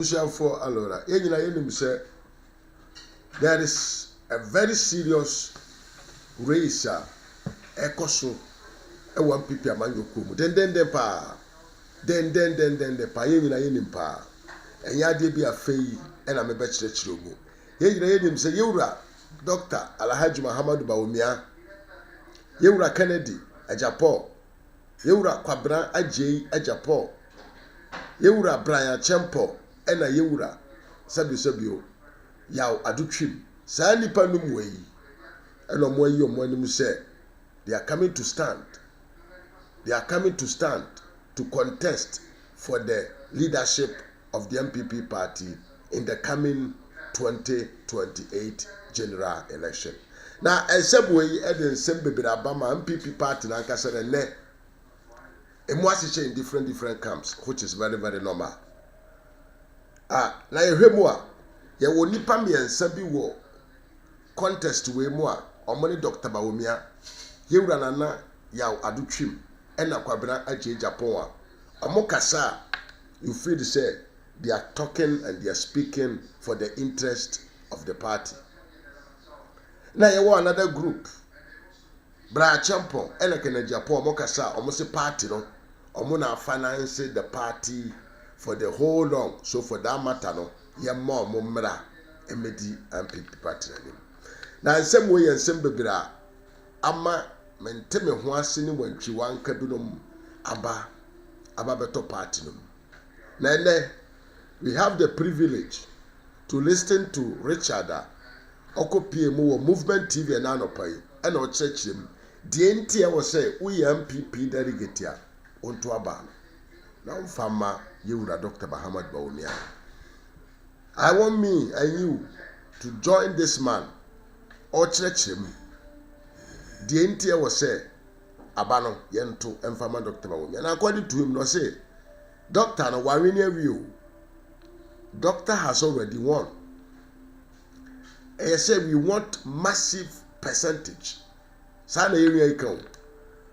Abusuafoɔ, allora, yɛn nyinaa yɛnim sɛ there is a very serious race a ɛkɔ so ɛwɔ NPP amanyɔkuo mu dendenden paa, dendendendenden paa. Yɛn nyinaa yɛnim paa, ɛnyɛ adeɛ bi afei ɛna mebɛkyerɛkyerɛ mu. Yɛn nyinaa yɛnim sɛ yɛwura Dr. Alhaji Mahamadu Bawumia, yɛwura Kennedy Agyapong, yɛwura Kwabena Agyei Agyapong, yɛwura Bryan Acheampong, ɛna yɛwura sɛbisɛbio Yaw Adutwum. Saa nipa no mu yi ɛna wɔn ayi wɔn anim sɛ they are coming to stand, they are coming to stand to contest for the leadership of the NPP party in the coming 2028 general election. Na nsɛm wɔ yi de nsɛm bebree aba ma NPP party n'ankasa na nnɛ emu ahyehyɛ in different different camps, which is very very normal. Ah, na yɛhwɛ mu a, yɛwɔ nipa mmiɛnsa bi wɔ contest wei mu a wɔn ne Dr. Bawumia, yɛwura Nana Yaw Adutwum, ɛna Kwabena Agyei Agyapong a wɔn kasa a, you feel sɛ they are talking and they are speaking for the interest of the party. Na yɛwɔ another group, Bryan Acheampong ɛna Kennedy Agyapong, wɔn kasa a, wɔn sɛ party no, wɔn na finance the party for the whole long, so for that matter no, yɛmma wɔn mmra mmɛdi NPP party n'anim. Na nsɛm wɔ yɛ nsɛm bebree a ama mente me ho ase ne wantwi wanka binom aba bɛtɔ party no mu. Na ɛnɛ we have the privilege to listen to Richard a ɔkɔ pie mu wɔ Movement TV ɛna anɔpa yi, ɛna ɔkyerɛkyerɛ mu deɛ nti ɛwɔ sɛ woyɛ NPP delegate a wonto aba no na womfa ma yɛwura Dr. Mahamad Bawumia. I want me and you to join this man ɔkyerɛkyerɛ mu deɛ nti ɛwɔ sɛ aba no yɛnto mfa ma Dr. Bawumia. Na according to him no, ɔse doctor no ware ne awie o, doctor has already won. Ɛyɛ sɛ we want massive percentage saa na yɛnua yi ka o,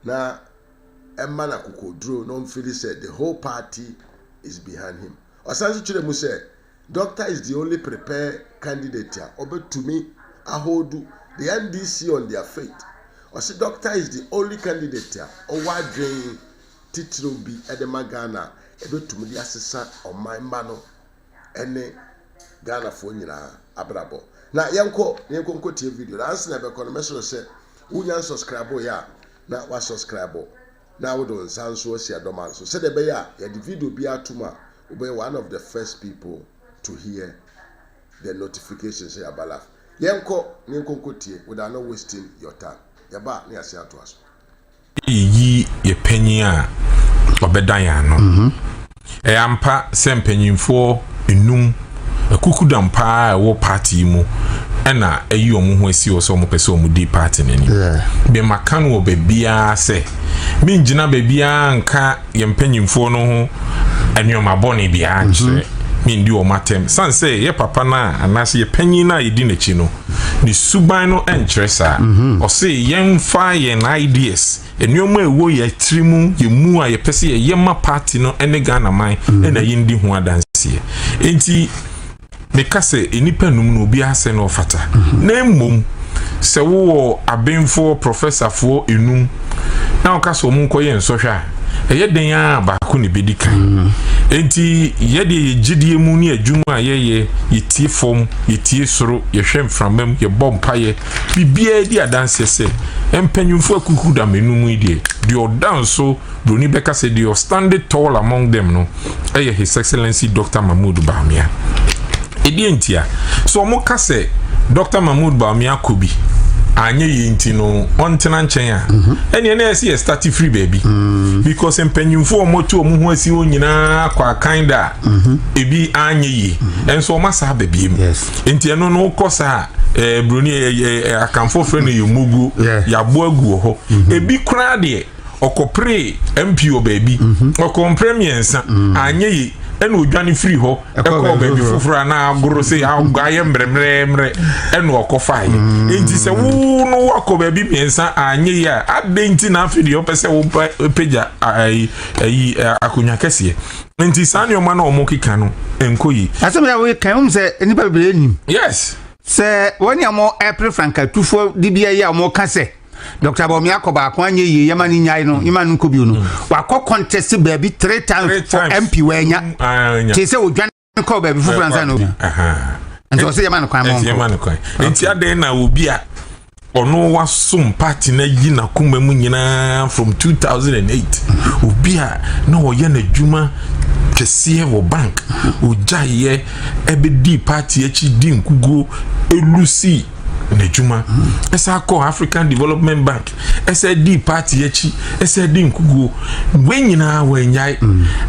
na ɛma na kokoduro na ɔmfili sɛ the whole party is behind him. Ɔsan so kyerɛ mu sɛ doctor is the only prepared candidate a ɔbɛtumi ahold the NDC on their faith. Ɔsi doctor is the only candidate a ɔwɔ adwene titiriw bi ɛde ma Ghana a ɛbɛtumi de asesa ɔman mma no ɛne Ghanafoɔ nyinaa abrabɔ. Na yɛnkɔ nkɔ tie video na ansa na ɛbɛkɔ no, mɛsrɛ sɛ wonya subscribe yɛ a, na wasubscribe na wode wo nsa nso asi adɔma nso sɛdeɛ ɛbɛyɛ a yɛde video bi atom a, wobɛyɛ one of the first people to hear the notification sɛ yɛaba live. Yɛnkɔ ne yɛnkɔ nkɔ tie without not wasting your time. Yɛba ne yɛase atoa so. Yɛyi yɛ panyin a ɔbɛda yɛn ano. Ɛyɛ ampa sɛ mpanyinfoɔ enum akukudam paa a ɛwɔ party yi mu ɛna ɛyi wɔn ho asi wɔ sɛ wɔn pɛ sɛ wɔn di party n'anim. Bɛmaka no wɔ baabiara sɛ mengyina baabiara nka yɛn mpanyinfoɔ no ho nneɛma bɔne biara nkyerɛ, mendi wɔn atɛm san sɛ yɛ papa no a anaasɛ yɛ panyin no a yɛdi n'akyi no, ne suban no nkyerɛ saa. Ɔse yɛmfa yɛn ideas, nneɛma a ɛwɔ yɛn tiri mu, yɛn mu a yɛpɛ sɛ yɛyɛ ma party no ne Ghana man, ɛna yɛndi ho adanseɛ. Nti meka sɛ nnipa num no, obi asɛ no ɔfata. Na mmom sɛ wowɔ abenfoɔ, professorfoɔ enum na wɔka sɛ wɔn nkɔyɛ nsɔhwɛ a, ɛyɛ den a baako na ebedi kan. Nti yɛdeɛ, yɛgyidie mu ne adwuma a yɛyɛ, yɛtie fam, yɛtie soro, yɛhwɛ mframa mu, yɛbɔ mpayɛ, biribiara di adanseɛ sɛ mpanyinfoɔ akuku da mmienu yi deɛ, deɛ ɔda nso, broni bɛka sɛ deɛ ɔstand tall among them no ɛyɛ His Excellency Dr. Mahmood Bawumia. Ɛdeɛ ntia so ɔmo ka sɛ Dr. Mahmood Bawumia kɔ bi anyɛ yie nti no, ɔntena nkyɛn a, ɛneɛ na ɛsɛ yɛ start firi baabi, because mpanyinfoɔ a wɔatu wɔn ho asi hɔ nyinaa kɔ akan da a ebi anyɛ yie, ɛnso wɔn asa aba biem. Nti ɛno no wokɔ saa, broni ɛɛ ɛɛ akanfo frɛ no yɛ mugu. Yɛabo agu wɔ hɔ. Ebi koraa deɛ, ɔkɔpere MP wɔ baabi, ɔkɔmpere mmiɛnsa anyɛ yie. Ɛna odwane firi hɔ ɛkɔɔ baabi foforɔ a na agoro sɛ ayɛ mmerɛmmerɛmmerɛ ɛna ɔkɔfaeɛ. Nti sɛ wo no wakɔ baabi mmiɛnsa anyɛ yi a, adɛn nti na afei deɛ wopɛ sɛ wopagya ayi ayi akonnwa kɛseɛ? Nti saa nneɛma no a ɔmo keka no nkɔ yi. Asɛm yɛ woyɛ kan wohu sɛ nnipa bebree nim sɛ wɔne a mo ɛpere frankatufoɔ de bi ayi a wɔka sɛ Dr. Bawumia akɔ baako anyɛ yie, yɛma no nyae no, yɛma no nkɔ bio no, wakɔ contest baabi three times Three for times. MP, wanya Anya. te sɛ odwane kɔɔ baabi foforɔ ansa na onya. Nti ɔsɛ yɛma no kwan ma Nti ɔnkɔ. Yɛma no kwan. Nti adɛn na obi a ɔno wasom party no ayi n'akoma mu nyinaa from 2008, obi a na ɔyɛ n'adwuma kɛseɛ wɔ bank, ogyaeɛ ɛbɛdi party akyi, di nkuguo, ɛlusi n'adwuma, ɛsɛ akɔ African Development Bank, ɛsɛ di party akyi, ɛsɛ di nkuguo, wei nyinaa wɔnyae.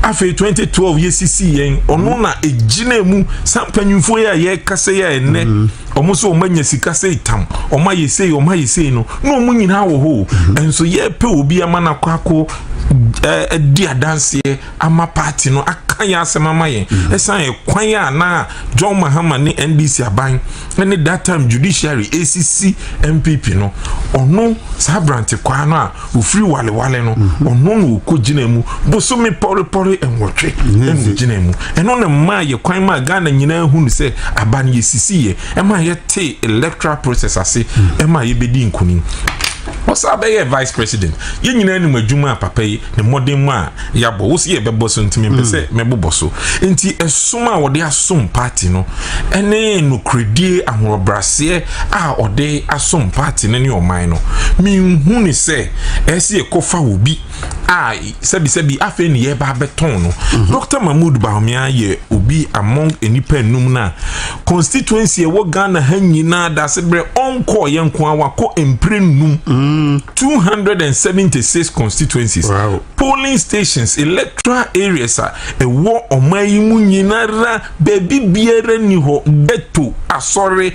Afei 2012 yɛsisi yɛn, ɔno na ɛgyina mu saa mpanyinfoɔ yi a yɛrekasa yi a ɛnnɛ ɔmo nso ɔmo anya sika sei tam, ɔmo ayɛ sei, ɔmo ayɛ sei no, na ɔmo nyinaa wɔ hɔ o. Nso yɛpɛ obi ama no akɔ ɛdi adanseɛ ama party no, aka yɛn asɛm ama yɛn, ɛsan yɛ kwan a na John Mahama ne NDC aban ne that time judiciary acc NPP no, ɔno saa aberante kwaa no a ofiri Walewale no, ɔno na ɔkɔ gyina mu bosome pɔrepɔre 8 ɛna ogyina mu. Ɛno na mmaa yɛ kwan ma Ghana nyinaa hu no sɛ aba no yɛsisi yɛ, ɛma yɛte electoral process ase, ɛma yɛbɛdi nkonim. Ɔsan bɛyɛ vice president. Yɛn nyinaa nim adwuma a papa yi ne mmɔden mu a yɛabɔ wo si yɛbɛbɔ so. Ntumi mpɛ sɛ mɛbobɔ so. Nti ɛsom a wɔde asom party no ɛne nokoredie, ahoɔbraseɛ a ɔde asom party no ne ɔman no, menhu ne sɛ ɛsɛ yɛkɔfa wɔ bi a sɛbisɛbi afei ne yɛba abɛtɔn no. Dr Mahmood Bawumia yɛ obi among nnipa enum no a constituency ɛwɔ Ghana ha nyinaa dase berɛ ɔnkɔɔ yɛ nko a wakɔ mpere num, 276 constituencies, polling stations, electoral areas a ɛwɔ ɔman yi mu nyinara, baabi biara ni hɔ, ghetto, asɔre,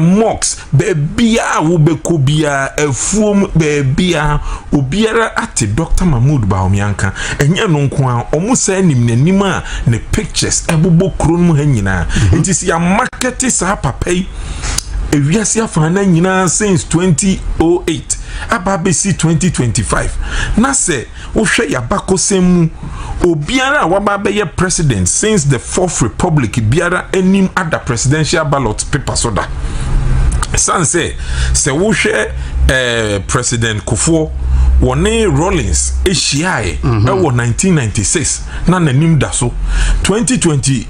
mosques, baabiara a wobɛkɔ biara, afuom, baabiara obiara ate Dr Mahmood Bawumia nka. Ɛnyɛ no nko a, ɔmo saa nim n'anim a ne pictures ɛbobɔ kuro no mu ha nyinaa. Nti sɛ yɛamakɛte saa papa yi ewiase afaana nyinaa since 2008 aba abɛsi 2025, na sɛ wohwɛ yabakɔsɛm mu, obiara a waba abɛyɛ president since the Fourth Republic biara anim ada presidential ballot paper so da. San sɛ wohwɛ President Kufuor, wɔne Rawlings ahyiaeɛ ɛwɔ 1996 na n'anim da so. 2020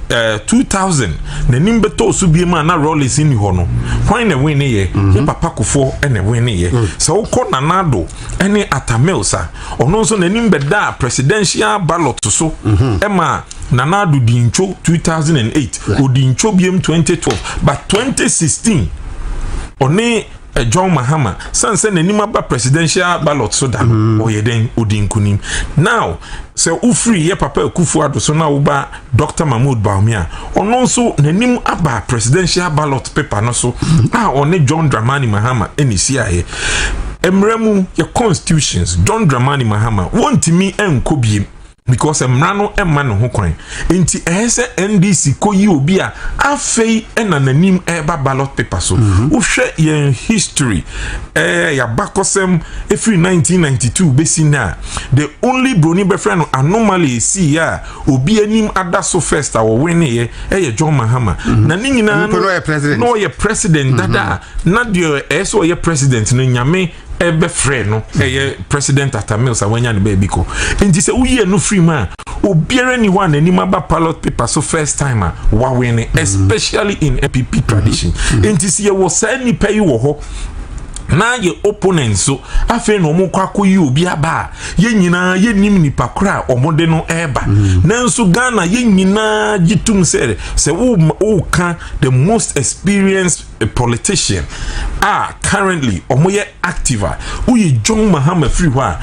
2000 n'anim bɛtɔɔ so biem a na Rawlings ni hɔ no, hwan na win ne yɛ? Yɛ papa Kufuor ɛna win ne yɛ. Sɛ wokɔ Nana Addo ɛne Atta Mills a, ɔno nso n'anim bɛda presidential ballot so ɛma Nana Addo di ntwo 2008, odi ntwo biem 2012, but 2016 ɔne John Mahama, san sɛ n'anim aba presidential ballot so da no, ɔyɛ dɛn? Odi nkunim. Now sɛ wofiri yɛ papa Akufo Addo so na woba Dr Mahmood Bawumia, ɔno nso n'anim aba presidential ballot paper no so a ɔne John Dramani Mahama ɛna esi ayɛ. Mmerɛ mu yɛ constitutions, John Dramani Mahama wɔntumi nkɔ biem because mmara no mma ne ho kwan. Nti ɛyɛ sɛ NDC kɔyi obi a afei ɛna n'anim ɛreba ballot paper so. Wohwɛ yɛn history, yɛabakɔsɛm ɛfiri 1992 bɛsi no a, the only broni bɛfrɛ no anomaly esi a obi anim ada so first a wɔweneyɛ ɛyɛ John Mahama. Na ne nyinaa no na ɔyɛ president dada a na deɛ ɛyɛ sɛ ɔyɛ president no, Nyame ɛbɛfrɛ no, ɛyɛ President Atta Mills a wanya ne baabi kɔ. Nti sɛ woyi ɛno firi mu a, obiara ni hɔ a n'anim aba ballot paper so first time a wawene, especially in NPP tradition. Nti sɛ yɛwɔ saa nipa yi wɔ hɔ na yɛ opponent so afei na wɔn kɔ akɔyi obi aba a yɛn nyinaa yɛnim nipa koro a wɔn de no ɛreba. Nanso Ghana yɛn nyinaa gye tum sɛ wɔka the most experienced politician a currently wɔn yɛ active a, woyi John Mahama firi hɔ a,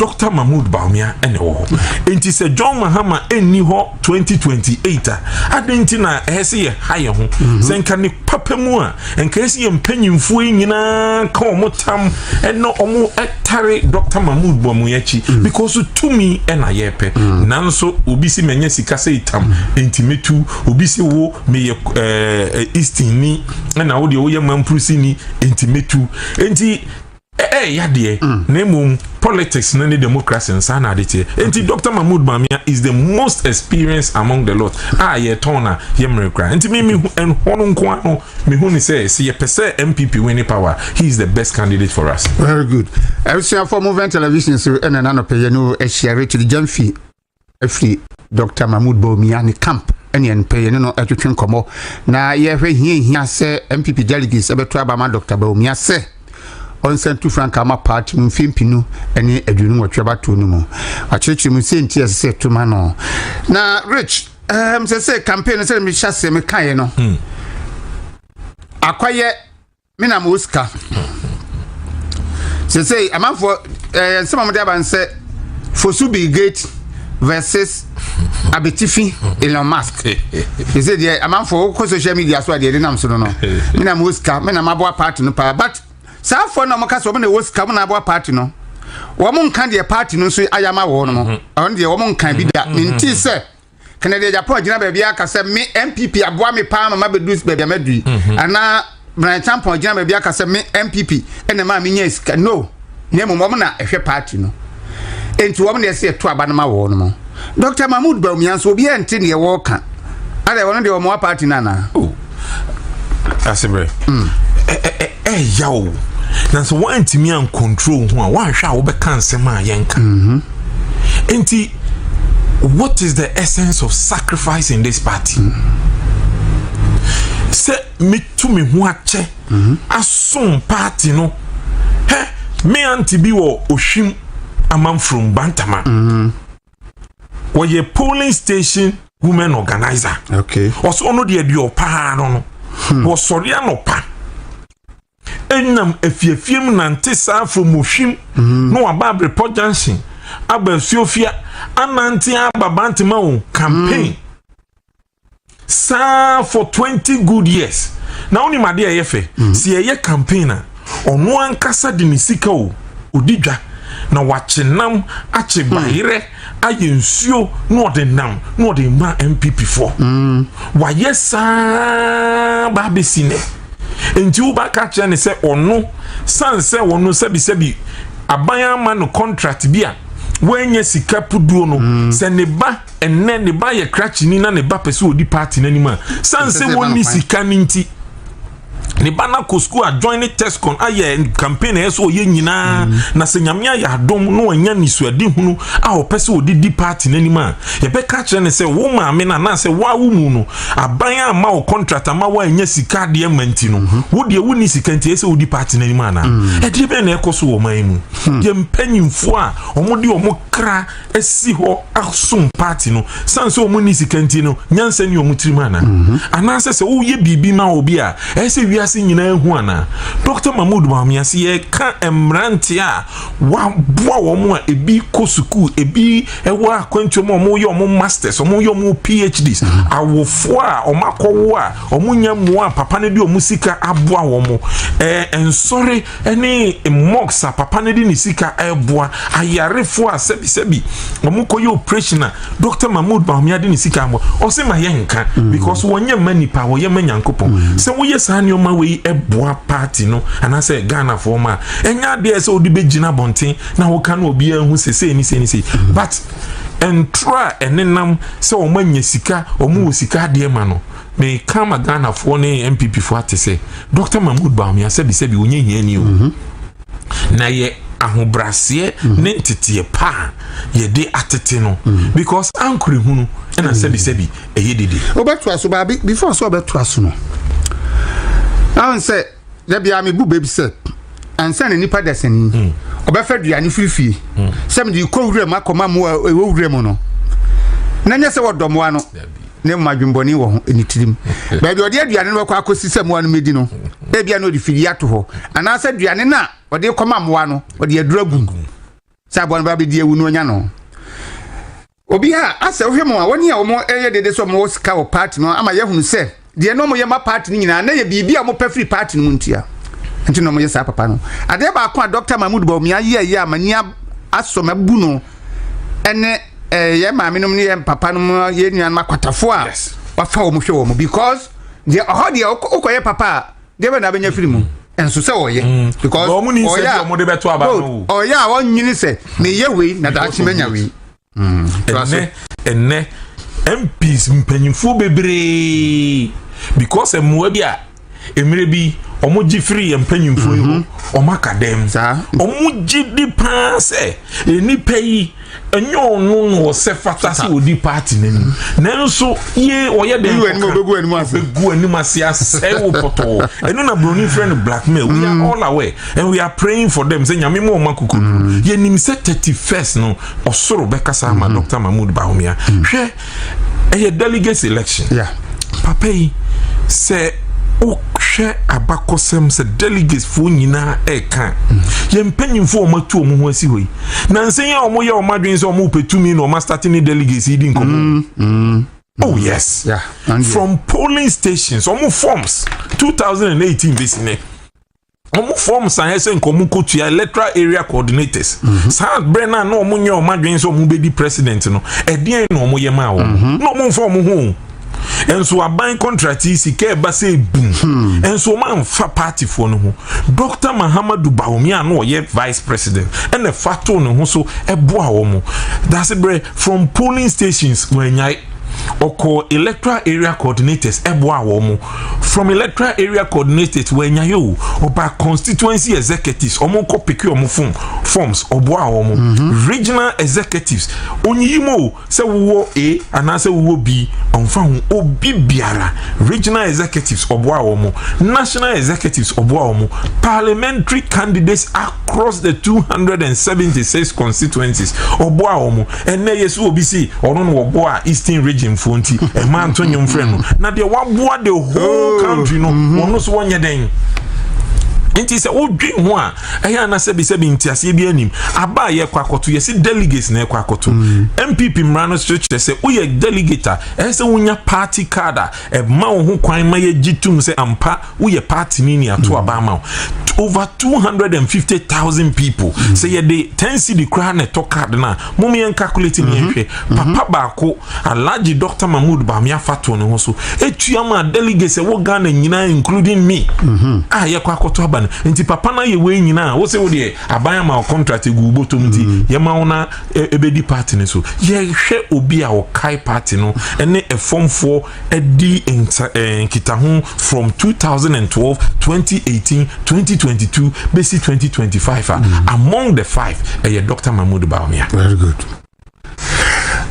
Dr Mahmood Bawumia ɛna ɛwɔ hɔ. Nti sɛ John Mahama ɛnni hɔ 2028 a, adɛn nti na ɛyɛ sɛ yɛ ha yɛn ho? Sɛ nka ne papa mu a, nka ɛsɛ yɛ mpanyinfoɔ yi nyinaa ka wɔn tam ɛna wɔn ɛtare Dr Mahmood Bawumia akyi, because tumi ɛna yɛpɛ. Nanso obi si mɛnyɛ sika sɛ itam nti metu, obi si wo meyɛ Eastern ni ɛna wo deɛ woyɛ Mampurusi ni nti metu. Nti ɛyɛ yadeɛ, na mmom politics no ne democracy nsa na ade teɛ. Nti Dr Mahmood Bawumia is the most experienced among the lot a yɛtɔn na yɛmmerɛ kora. Nti mi mehu ɛhɔ no nko ano, mehu ne sɛ sɛ yɛpɛ sɛ NPP win power, he is the best candidate for us. Very good. Abusuafo, Movement Television so ɛna nanɔpɛ yɛ no ahyia Richard Gyamfi afiri Dr Mahmood Bawumia ne camp, ɛne ɛnpɛ yɛne no ɛtwetwe nkɔmmɔ na yɛhwɛ hia hia sɛ NPP delegates ɛbɛto aba ma Dr Bawumia sɛ ɔnsan tu frankaa ma party mu mfe 2028 abatoɔ no mu. Wakyerɛkyerɛ mu sɛ nti ɛsɛ sɛ ɛto ma no. Na Rich, sɛ campaign no, sɛ mehyɛ aseɛ mekaeɛ no, akɔyɛ me na ma sika sɛ amanfoɔ nsɛm a wɔde aba n sɛ Fosu Bill Gates versus Abetifi Elon Musk. Sɛ deɛ amanfoɔ wokɔ social media so a, deɛ ɛde nam so no, me na ma sika, me na maboa party no paa. But saa afɔ na wɔka sɛ wɔn na ɛwɔ sika, wɔn na aboa party no, wɔn nka deɛ party no nso ayɛ ama wɔn no. Ɔno deɛ, wɔn nka bi da. Mente sɛ Kennedy Agyapong gyina baabi aka sɛ me NPP aboa me paa ma ma bɛdu baabi a madu yi, anaa Bryan Acheampong gyina baabi aka sɛ me NPP ɛna maa me nya sika no. Na mmom wɔn na ɛhwɛ party no, nti wɔn na ɛsɛ ɛto aba no ma wɔn no. Dr Mahmood Bawumia nso, obiara nte deɛ wɔreka ada. Wɔn deɛ, wɔn wa party no anaa? Oh, asebrɛ ɛɛya o. Na sɛ woantumi an control ho a, woanhwɛ a, wobɛka nsɛm a yɛnka. Nti what is the essence of sacrifice in this party? Sɛ metu me ho akyɛ asom party no, hɛ, me aunty bi wɔ Ohwim Amanfurom Bantama, wɔyɛ polling station women organizer. Ɔsɛ ɔno deɛ ɔpaa no, wɔsɔre anɔpa ɛnam afiafie mu nante saa from Ohwim na waba Abrepɔ Junction, aba Asuofia, anante aba Bantama o, campaign saa for 20 good years. Na wonim adeɛ a ɛyɛ fɛ, sɛ yɛyɛ campaign a, ɔno ankasa de ne sika o, odi dwa na wakye nam, akye bayerɛ, ayɛ nsuo na ɔde nam na ɔde ma NPP foɔ. Wayɛ saa ba abɛsi nɛ. Nti wobaka kyerɛ ne sɛ ɔno san sɛ ɔno sɛbisɛbi aban ama no contract bi a wɔanya sika puduo no, sɛ ne ba ɛnɛ ne ba yɛ krakyini na ne ba pɛ sɛ ɔdi party n'anim a, san sɛ Ɛsɛ sɛ wɔnni ɛma no kwan. Sika no nti ne ba no akɔ school a, join ne tescon, ayɛ campaign a ɛyɛ sɛ ɔyɛ nyinaa, na sɛ Nyame ayɛ adom na wanya nisuadehunu a ɔpɛ sɛ ɔde di party n'anim a, yɛbɛka kyerɛ ne sɛ wo maame no anaasɛ woawo mu no, aban ama wo contract ama woanya sika adeɛ ma nti no, wo deɛ wonni sika nti ɛsɛ sɛ wodi party n'anim anaa? Ɛdeɛ bɛn na ɛkɔ so wɔ ɔman yi mu? Yɛ mpanyimfoɔ a ɔmode ɔmo kra asi hɔ asom party no, san sɛ ɔmo ni sika nti no, nyansa ni ɔmo tirim anaa? Anaasɛ sɛ woyɛ biribi ma obi a, ɛyɛ sɛ wiase nyinaa hu anaa? Dr Mahmood Bawumia, sɛ yɛka mmeranteɛ a waboa wɔn a ebi kɔ sukuu, ebi ɛwɔ akwantuo mu a wɔyɛ wɔn masters, wɔn yɛ wɔn PhDs, awofoɔ a wɔn akɔwo a wɔn nya mmoa a papa no de wɔn sika aboa wɔn, nsɔre ne mosques a papa no de ne sika ɛboa, ayarefoɔ a sɛbisɛbi wɔn kɔ yɛ operation a Dr Mahmood Bawumia de ne sika aboa, ɔsɛ ma yɛ nka because wɔnyɛ mma nipa, wɔyɛ mma Nyankopɔn. Sɛ woyɛ saa nneɛma wei ɛboa party no anaasɛ Ghanafoɔ ma a, ɛnyɛ adeɛ sɛ wode bɛgyina abɔnten na woka no obiara hu sɛ sei ne sei ne sei. But ntoro a ɛnenam sɛ wɔn anya sika, wɔn wɔ sika adeɛ ma no, meka ma Ghanafoɔ ne NPP foɔ ate sɛ Dr Mahmood Bawumia, sɛbisɛbi, wɔnyɛ hiani o, na yɛ ahobraseɛ ne nteteɛ pa a yɛde atete no, because ankore hunu ɛna sɛbisɛbi ɛyɛ dede. Wobɛtoa so baabi before sɛ wobɛtoa so no, ahun sɛ dabi a mebu baabi sɛ ansa na nipa dasani ɔbɛfa aduane firifie sɛ mede kɔ wura mu akɔma mmoa a ɛwɔ wura mu no, na nyɛ sɛ wɔdɔ mmoa no, ne mu adwembɔne wɔ ho ne tirim. Baabi a ɔde aduane no bɛkɔ akɔsi sɛ mmoa no mɛdi no, ebia na ɔde fidie ato hɔ, anaasɛ aduane no a ɔde kɔma mmoa no, ɔde aduru agu mu. Sɛ aboa no ba bɛdi awu no anya no. Obi a asɛ wohwɛ mu a, wɔne a wɔn ɛyɛ dede sɛ wɔn wɔ sika wɔ party no ama yɛahunu sɛ deɛ na wɔyɛ ma party no nyinaa na yɛ biribi a wɔpɛ firi party no mu ntia nti na wɔyɛ saa papa no. Adeɛ baako a Dr. Mahmoud Bawumia yɛ yɛ a m'ani asɔ mabu no ɛne yɛn maame nom ne yɛn papa nom, yɛn nuanom akwatafo a wafa wɔn hwɛ wɔn, because deɛ ɔhɔ deɛ wokɔyɛ papa a, deɛ bɛ na abɛnya firi mu nso sɛ ɔyɛ because ɔyɛ a ɔyɛ a ɔnyini sɛ meyɛ wei na daakye manya wei. Ɛnɛ MPs mpanyinfoɔ bebree, because mmoa bi a mmerɛ bi ɔmo gye firi yɛn mpanyinfoɔ yi hɔ, ɔmo aka dɛm, ɔmo gye di paa sɛ nipa yi ɛnyɛ ɔno na ɔsɛ fata sɛ ɔdi party n'anim, nanso yie ɔyɛ dɛn kɔka ɔbɛgu anim ase asɛe wo pɔtɔɔ. Ɛno na broni frɛ no blackmail. We are all aware and we are praying for them sɛ Nyame mu ɔma kokoduro. Yɛnim sɛ 31st no ɔsoro bɛkasa ama Dr Mahmood Bawumia. Hwɛ, ɛyɛ delegates election. Papa yi, sɛ wohwɛ abakɔsɛm sɛ delegates foɔ nyinaa ɛɛka yɛn mpanyinfoɔ a wɔatu wɔn ho asi hɔ yi nansa yi a wɔyɛ wɔn adwene sɛ wɔn pɛ tumi na wɔn astart ne delegates yi di nkɔmɔ. Oh yes, from polling stations, wɔn forms 2018 bɛsi nɛ, wɔn forms ayɛ sɛ nkɔmɔ kotua electoral area coordinators. Saa berɛ no a na wɔn nyɛ wɔn adwene sɛ wɔn bɛdi president no, ɛdeɛn na wɔn yɛ maa wɔn na wɔn mfa wɔn ho nso aban contract yi sika ɛba sɛ ebum nso wɔn amfa partyfoɔ no ho. Dr Mahamadu Bawumia na ɔyɛ vice president ɛna fa to ne ho so ɛboa wɔn daase berɛ from polling stations. Wɔanyae, ɔkɔ electoral area coordinators ɛboa wɔn. From electoral area coordinators, wɔanyae o, ɔba constituency executives, wɔn kɔ pick wɔn forms, ɔboa wɔn. Regional executives, onyiyi mu o, sɛ wowɔ A anaasɛ wowɔ B, ɔnfa ho, obi biara, regional executives ɔboa wɔn, national executives ɔboa wɔn, parliamentary candidates across the 276 constituencies ɔboa wɔn. Ɛnɛ yɛ so obi si ɔno no wɔboa Eastern Region fo nti ɛmaa nto nnwom frɛ no na deɛ waboa the whole country no, wɔn nso wɔnyɛ dɛn? Nti sɛ wodwen ho a, ɛyɛ ana sɛbisɛbi nteaseɛ bi anim aba a yɛkɔ akɔto. Yɛsi delegates na ɛkɔ akɔto. NPP mmara no so kyerɛ sɛ woyɛ delegate a, ɛyɛ sɛ wonya party card a ɛma wo ho kwan ma yɛgye tum sɛ ampa woyɛ party ni ni ato aba ama wo. Over 250,000 people, sɛ yɛde 10 cedi koraa na ɛtɔ card no a, mom yɛn calculate ne yɛnhwɛ. Papa baako, Alhaji Dr Mahmood Bawumia, afa to ne ho so etua ma delegates ɛwɔ Ghana nyinaa, including me, a yɛkɔ akɔtɔ aba no. Nti papa no ayɛ wei nyinaa, wo sɛ wo deɛ aban ama wo contract egu wo bɔtɔm nti yɛma wo na ɛbɛdi party no so. Yɛhwɛ obi a ɔkae party no ɛne ɛfɔmfoɔ ɛdi nta nkitaho from 2012, 2018, 2022 bɛsi 2025 a, among the five ɛyɛ Dr Mahmood Bawumia. Very good.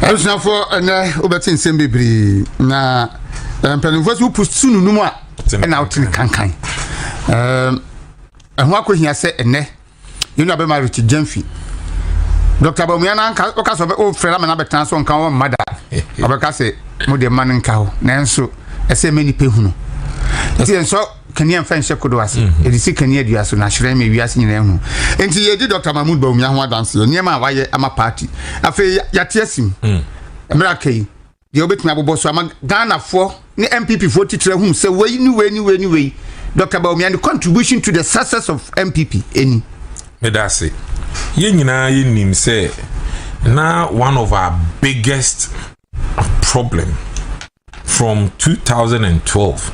Abusuafoɔ, ɛnɛ wobɛte nsɛm bebree na mpanimfoɔ sɛ wopu su no num a ɛna wote ne kankan. Ɛho akɔhia sɛ ɛnɛ yɛn nua bɛma Richard Gyamfi, Dr Bawumia na nka woka sɛ wofrɛ no ama no abɛtena so nka wɔmma da, ɔbɛka sɛ mode ma no nka hɔ, nanso ɛsɛ ma nnipa hunu ɛsɛ yɛnsɔ kanea mfa nhyɛ kodo ase, yɛde si kanea dua so na hyerɛn ma wiase nyinaa hu. Nti yɛdi Dr Mahmood Bawumia ho adanseɛ, nneɛma a wayɛ ama party. Afei yɛate asim mmerɛ aka yi deɛ, wobɛtumi abobɔ so ama Ghanafoɔ ne NPP foɔ titire hu sɛ wei ne wei ne wei ne wei, Dr Bawumia ne contribution to the success of NPP ɛni. Meda ase. Yɛn nyinaa yɛnim sɛ na one of our biggest problem from 2012,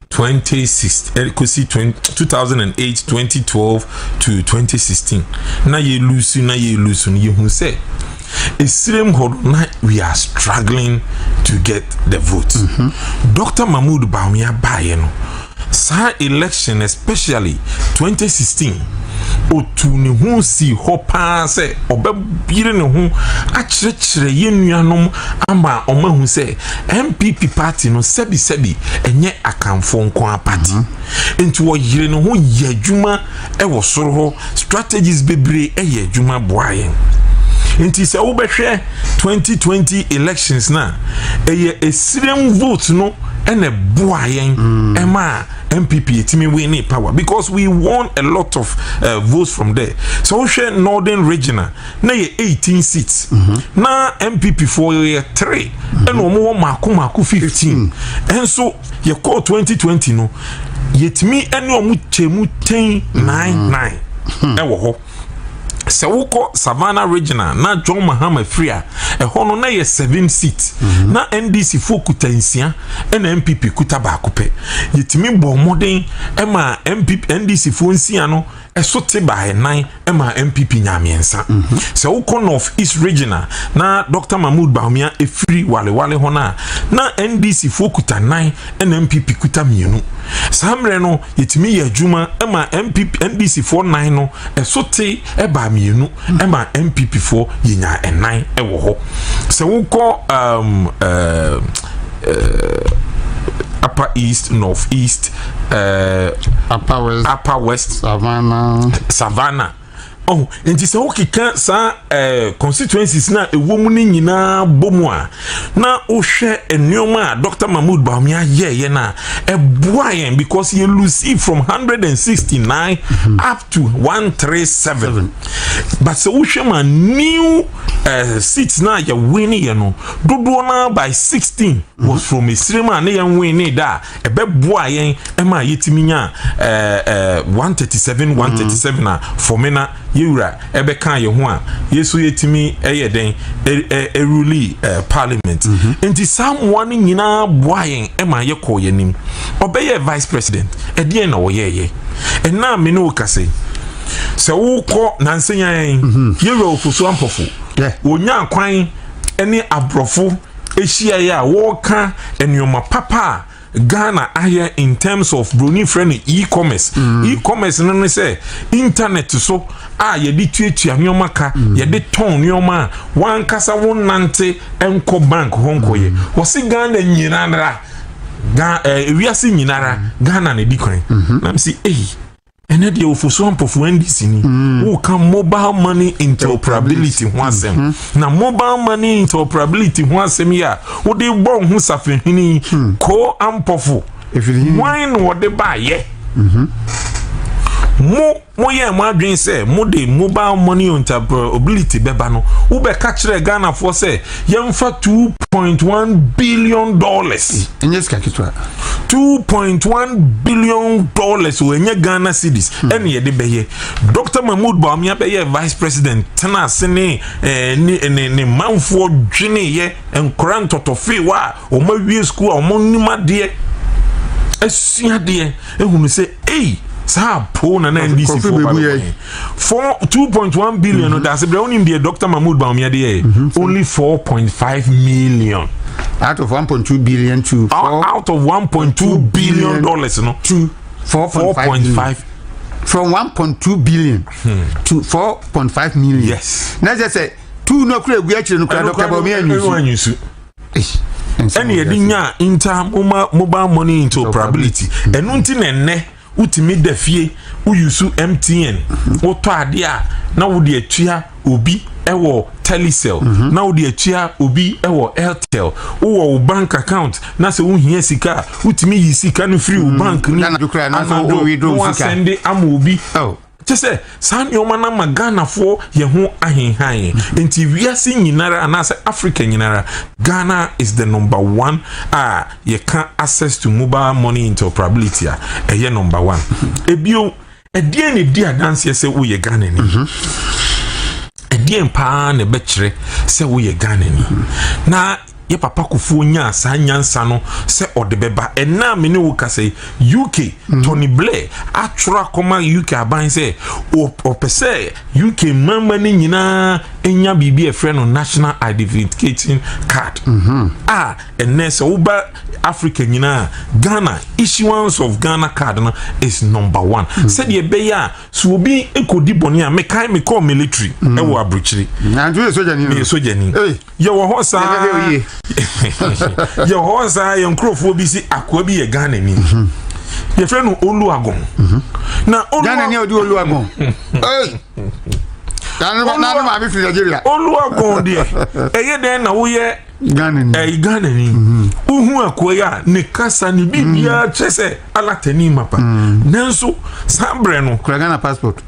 2016 kɔsi 2008, 2012 to 2016 na yɛ lose, na yɛ lose no, yɛhu sɛ esirem hɔ no na we are struggling to get the vote. Dr Mahmood Bawumia baeɛ no, saa election, especially 2016, otu ne ho si hɔ paa sɛ ɔbɛyere ne ho akyerɛkyerɛ yɛn nuanom ama ɔmo ahu sɛ NPP party no, sɛbisɛbi, ɛnyɛ Akanfoɔ nko ara party. Nti wɔyere ne ho yɛ adwuma ɛwɔ soro hɔ, strategies bebree ɛyɛ adwuma boa yɛn. Nti sɛ wobɛhwɛ 2020 elections na ɛyɛ esirem vote no Ɛna ɛboa yɛn ɛma NPP etimi win power because we won a lot of votes from there. So wohwɛ Northern Region a, na yɛ 18 seats na NPP foɔ yɛ 3, ɛna wɔn wɔ mako mako 15. Ɛnso yɛkɔɔ 2020 no, yɛtumi ɛne wɔn kyɛ mu 10 9 9 ɛwɔ hɔ. Sɛ wokɔ Savannah Region a na John Mahama firi a, ɛhɔ no na yɛ 7 seat na NDC foɔ kuta 6 ɛna NPP kuta baako pɛ. Yɛtumi bɔ mmɔden ɛma NPP, NDC foɔ 6 no ɛso te baa 4 ɛma NPP nya 3. Sɛ wokɔ North East Region a na Dr Mahmood Bawumia efiri Walewale hɔ no a, na NDC foɔ kuta 4 ɛna NPP kuta 2. Saa mmerɛ no yɛtumi yɛ adwuma ɛma NPP, NDC foɔ 4 no ɛso te ɛbaa 2 ɛma NPP foɔ yɛnya 4 ɛwɔ hɔ. Sɛ wokɔ Upper East, North East, Upper West, Upper West, Savannah, Savannah. Oh, nti sɛ wokeka saa constituencies na ɛwɔ mu no nyinaa bɔ mu a, na wohwɛ nneɛma a Dr Mahmood Bawumia yɛɛyɛ no a, ɛboa yɛn because yɛ lose from 169 up to 137. But sɛ wohwɛ ma new seats na yɛ win yɛ no, dodoɔ no by 16 was from Esirem a ne yɛn win da a ɛbɛboa yɛn ɛma yɛtumi nya 137 137 a Fomena yɛwura ɛbɛka yɛn ho a yɛso yɛtumi ɛyɛ den ɛrule parliament. Nti saa mmoa no nyinaa boa yɛn ɛma yɛkɔ yɛn anim. Ɔbɛyɛ vice president, ɛdeɛn na ɔyɛɛyɛ? Ɛna me ne wo kasa yi, sɛ wokɔ nansenyan, yɛwura Ofosu Ampɔfo wonya kwan ne aborɔfo ahyiaeɛ a wɔreka nneɛma papa a Ghana ayɛ in terms of broni frɛ no e-commerce. E-commerce no ne sɛ internet so a yɛde tuatua nneɛma ka, yɛde tɔn nneɛma a wankasa wo nante nkɔ bank hɔ nkɔyɛ. Wɔsi Ghana nyinara, Ga ɛɛ ewiase nyinara, Ghana na edi kwan. Na m si eyi ɛnɛ deɛ Ofosu Ampɔfo, NDC ni woka mobile money interoperability ho asɛm, na mobile money interoperability ho asɛm yi a wode bɔ wo ho safehene yi koo Ampɔfo Efiri. Wan na wɔde baayɛ? Mo moyɛ mo adwene sɛ mode mobile money interoperability bɛba no, wobɛka kyerɛ Ghanafoɔ sɛ yɛmfa $2.1 billion. Ɛnyɛ sika ketewa. $2.1 billion o, ɛnyɛ Ghana cedis. Ɛne yɛde bɛyɛ. Dr Mahmood Bawumia bɛyɛ vice president, tena ase ne ne manfoɔ dweneyɛ nkora ntɔtɔfewa a wɔn awie school a wɔn nim adeɛ, asua adeɛ, ehunu sɛ ei, saa po na NDC Kofi foɔ ba Bebu yɛ. bɛbɔ four 2.1 billion no daase brɛ. Wonim deɛ Dr Mahmood Bawumia de yɛ? Only 4.5 million. Out of 1.2 billion to four Out of $1.2 billion no to 4.5 4.5 million. From 1.2 billion to 4.5 million. Yes. Na kyerɛ sɛ two no kura egu akyire no kura Dr. Bawumia ɛnu anyusu. Anyusu. Ɛne yɛde nya inter mobile money interoperability. Ɛno nti na ɛnnɛ wotumi da fie, wouse MTN, wotɔ adeɛ a, na wode atua obi ɛwɔ Telecel, na wode atua obi ɛwɔ Airtel. Wowɔ wo bank account na sɛ wohia sika a, wotumi yi sika no firi wo bank no Anadwo koraa na sɛ wo withdraw na sika. wasɛnde ama obi. Oh. Kyɛ sɛ saa nneɛma no ama Ghanafoɔ yɛn ho ahenhan yɛn. Nti wiase nyinara anaasɛ Africa nyinara, Ghana is the number one a yɛka access to mobile money interoperability a, ɛyɛ number one. Ebio, ɛdeɛn na ɛdi adanseɛ sɛ woyɛ Ghana ni? Ɛdeɛn paa na ɛbɛkyerɛ sɛ woyɛ Ghana ni? Na yɛ papa Kofoɔ nyaa saa nyansa no sɛ ɔde bɛba. Ɛna me ne wo kasa yi, UK Tony Blair atwerɛ akɔma UK aban sɛ ɔpɛ sɛ UK mmarima no nyinaa nya biribi a ɛfrɛ no national identification card a ɛnɛ sɛ woba Africa nyinaa, Ghana issuance of Ghana Card no is number one, sɛdeɛ ɛbɛyɛ a sɛ obi kɔdi bɔne a, mekae mekɔɔ military ɛwɔ aburokyiri. Na nti woyɛ sogyani no? Meyɛ sogyani. Ei. Yɛwɔ hɔ saa Yɛbɛhwɛ yie. Yɛwɔ hɔ saa, yɛn nkurɔfoɔ bi si akoa bi yɛ Ghana ni, yɛfrɛ no Oluagon na Olu Ghana ni a odi Oluwagon. Ei. Na ne maame firi Nigeria. Oluagon deɛ, ɛyɛ dɛn na woyɛ? Ghana ni. Ɛyɛ Ghana ni. Wohu akoa yi a, ne kasa ne biribiara kyerɛ sɛ alatani mapa, nanso saa berɛ no kura Ghana passport.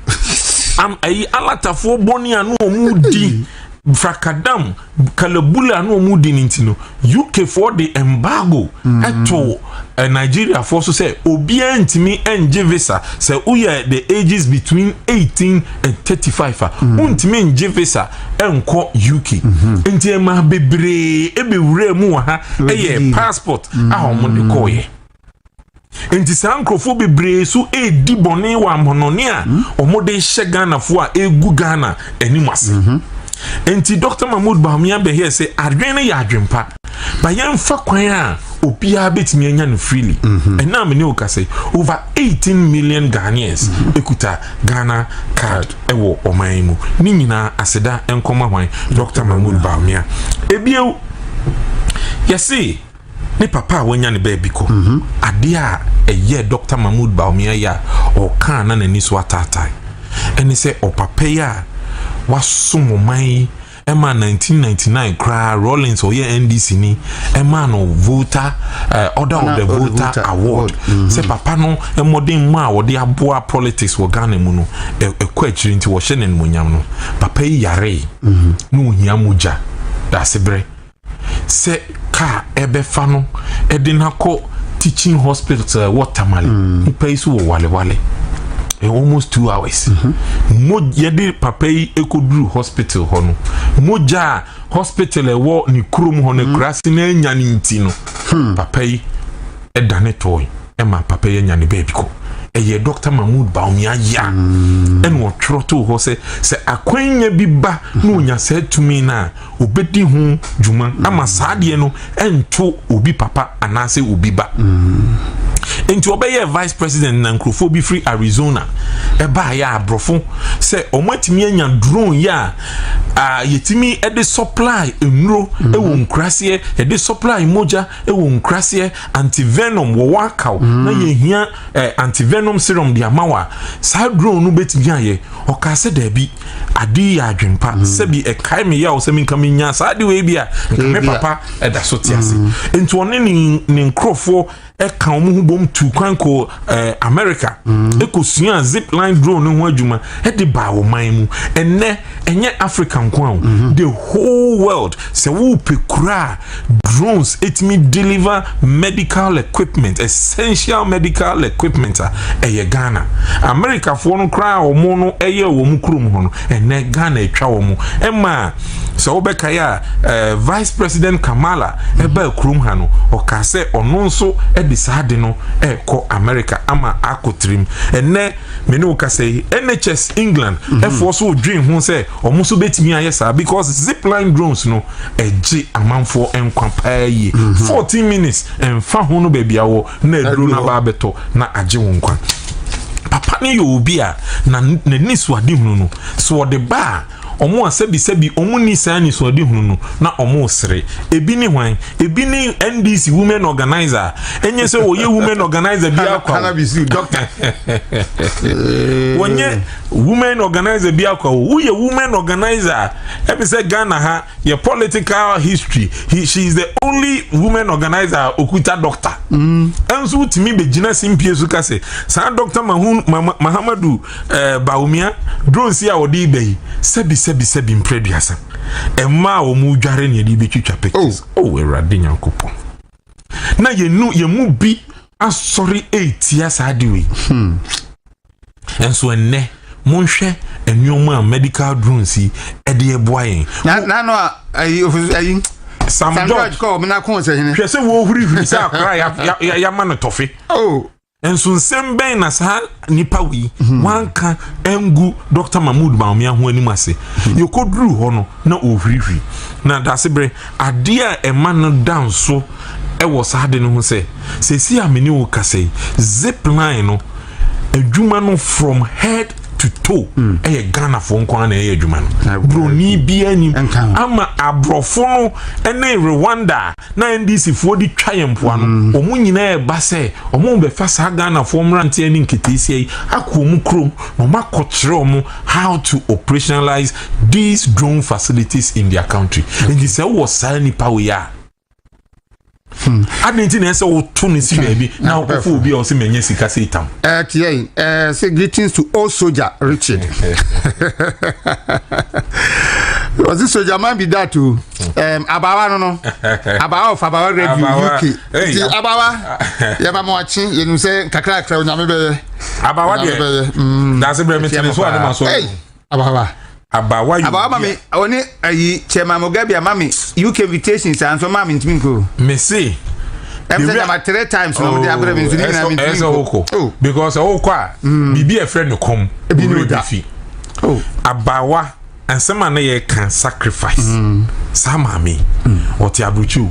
Am ɛyi alatafoɔ bɔne a na wɔn di frakadam kalabula a na wɔn di ne nti no, UK foɔ de embargo ɛto Nigeriafoɔ so sɛ obiara ntumi ngye visa. Sɛ woyɛ the ages between 18 and 35 a, wontumi ngye visa ɛnkɔ UK. Nti ɛma bebree ɛbɛwura mu wɔ ha, ɛyɛ passport a wɔn de kɔɔyɛ. Nti saa nkurɔfoɔ bebree so edi bɔne wɔ amɔnɔne a wɔde hyɛ Ghanafoɔ a egu Ghana anim ase. Nti Dr Mahmood Bawumia bɛyɛ sɛ adwene no yɛ adwempa ba, yɛmfa kwan a obiara bɛtumi anya no freely. Ɛna me ne wo kasa, over 18 million Ghanaians ekuta Ghana Card ɛwɔ ɔman yi mu. Ne nyinaa aseda nkɔma hwan? Dr Mahmood Bawumia. Ebiew, yɛse ne papa a wanya ne baabi kɔ adeɛ a ɛyɛ Dr Mahmood Bawumia yɛ a ɔkaa na n'ani so ataatae ɛne sɛ ɔpapa yi a wasom ɔman yi ɛma 1999 koraa Rawlings, ɔyɛ NDC ni, ɛma no Volta Order of the Volta Award sɛ papa no mmɔden mu a wɔde aboa politics wɔ Ghana mu no ɛkɔ akyiri, nti wɔhyɛ no animonyam no. Papa yi yaree na ohia mogya dasebrɛ sɛ kaa ɛbɛfa no ɛde no akɔ teaching hospital ɛwɔ Tamale. Nipa yi so wɔ Walewale, almost 2 hours. Mo yɛde papa yi ekɔduru hospital hɔ no, mogya a hospital ɛwɔ ne kurom hɔ no kurase na anya ne nti no, papa yi ɛdane tɔɔ ɛma papa yi anya ne baabi kɔ. Ɛyɛ Dr Mahmood Bawumia ya ɛna ɔtwerɛ too hɔ sɛ akwanya bi ba na onya saa tumi no a, obɛdi ho dwuma ama saa adeɛ no ɛnto obi papa anaasɛ obi ba. Nti ɔbɛyɛ vice president na nkurɔfoɔ bi firi Arizona ɛbaayɛ aborɔfo sɛ ɔmo atumi anya drone yi a yɛtumi ɛde supply nnuro ɛwɔ nkuraseɛ, yɛde supply mogya ɛwɔ nkuraseɛ, antivenom wɔwɔ akaw na yɛhia antivenom serum de ama wa, saa drone no bɛtumi ayɛ. Ɔkaa sɛ daabi, ade yi yɛ adwempa. Sɛbi ɛkae me yaw sɛ menka menya saa de wei bi a, nka me papa ɛda so te ase. Nti ɔne ne nkurɔfoɔ ɛka wɔn ho bom tu kwan kɔ America ɛkɔsua Zipline drone no ho adwuma ɛde baa wɔn man mu. Ɛnɛ ɛnyɛ Africa nko a o, the whole world, sɛ wopɛ kura a drones ɛtumi deliver medical equipment, essential medical equipment a, ɛyɛ Ghana. Americafoɔ no koraa a wɔn no ɛyɛ wɔn kurom hɔ no, ɛnɛ Ghana atwa wɔn. Ɛma sɛ wobɛkae a, Vice President Kamala ɛbaa kurom ha no, ɔkaa sɛ ɔno nso ɛde saa de no ɛrekɔ America ama akɔ tirim. Ɛnɛ me ne wo kasa yi, NHS England ɛfoɔ so dwen ho sɛ ɔmo nso bɛtumi ayɛ saa, because Zipline drones no ɛgye amanfoɔ nkwa paa yie. 14 minutes, ɛmfa ho no baabi awɔ na aduro no aba abɛtɔ na agye wo nkwa. Papa no yɛ obi a na n'ani so ade hunu no so ɔde ba a, ɔmo a sɛbisɛbi ɔmo ni saa nisuade hunu no na ɔmo sere. Ebi ne hwan? Ebi ne NDC women organizer. Enye sɛ wɔyɛ women organizer bi akwa o. Cannabis doctor. Wɔnyɛ women organizer bi akwa o. Woyɛ women organizer, ɛbi sɛ Ghana ha yɛ political history, she is the only women organizer a okuta doctor. Ɛnso wotumi bɛgyina simpie so ka sɛ saa Dr Mahamadu Bawumia drones yi a wɔde ba yi, sɛbi sɛbi sɛbi mprɛduasa, ɛmmaa a wɔn dware ne yɛde bɛtwitwa pictures. Oh, Awurade Nyankopɔn! Na yɛnu yɛn mu bi asɔre etia saa de wei. Nso ɛnnɛ monhwɛ nneɛma a medical drones yi ɛde ɛboa yɛn. Na no a ayi ofisu ayi. Sam Sam George George kɔ ɔmo na kɔn sɛ hene. Hwɛ sɛ wɔhurihuri sɛ akora yɛama no tɔfe. Oh. Nso nsɛm bɛn na saa nipa wei wanka ngu Dr Mahmood Bawumia ho anim ase? Yɛkɔduru hɔ no na ɔhurihuri na daseberɛ adeɛ a ɛma no da nso ɛwɔ saa de no ho sɛ sɛsi a mene wo kasa yi, Zipline no adwuma no from head to toe ɛyɛ Ghanafoɔ nko ara na ɛyɛ adwuma no. Broni biara nim ama aborɔfo no ne Rwanda na NDC foɔ de twa yɛn mpoa no, wɔn nyinaa ɛba sɛ wɔn bɛfa saa Ghanafoɔ mmeranteɛ ne nketeesia yi akɔ wɔn kurom na wɔn akɔkyerɛ wɔn how to operationalize these drone facilities in their country. Nti sɛ wɔ saa nipa wei a, adɛn nti na ɛsɛ woto ne si baabi na wokɔfo obi a ɔsɛ manya sika sɛ itam? Tiɛ yi, say greetings to old soldier Richard. Ɔsi soldier man be that o. Abawa no, Abawa of Abawa Radio UK. Nti Abawa, yɛba ma wakye yɛnim sɛ kakrakra Onyame bɛyɛ. Abawa deɛ, daase brɛ me tene so a ne ma so. Abawa. Abawa yi. Abawa ma mi ɔne ayi Chairman Mugabe ama mi UK invitation saa nso maa mi ntumi nko. Me se. Ɛm sɛ dama three times na ɔmo de abrɛ mi nso ne nyinaa mi ntumi nko. Ɛsɛ wokɔ because ɔwokɔ a biribi a ɛfrɛ no kɔm. Ebi ni o da. Abawa nsɛm a ne yɛ ka sacrifice saa maame ɔte aburukyi o,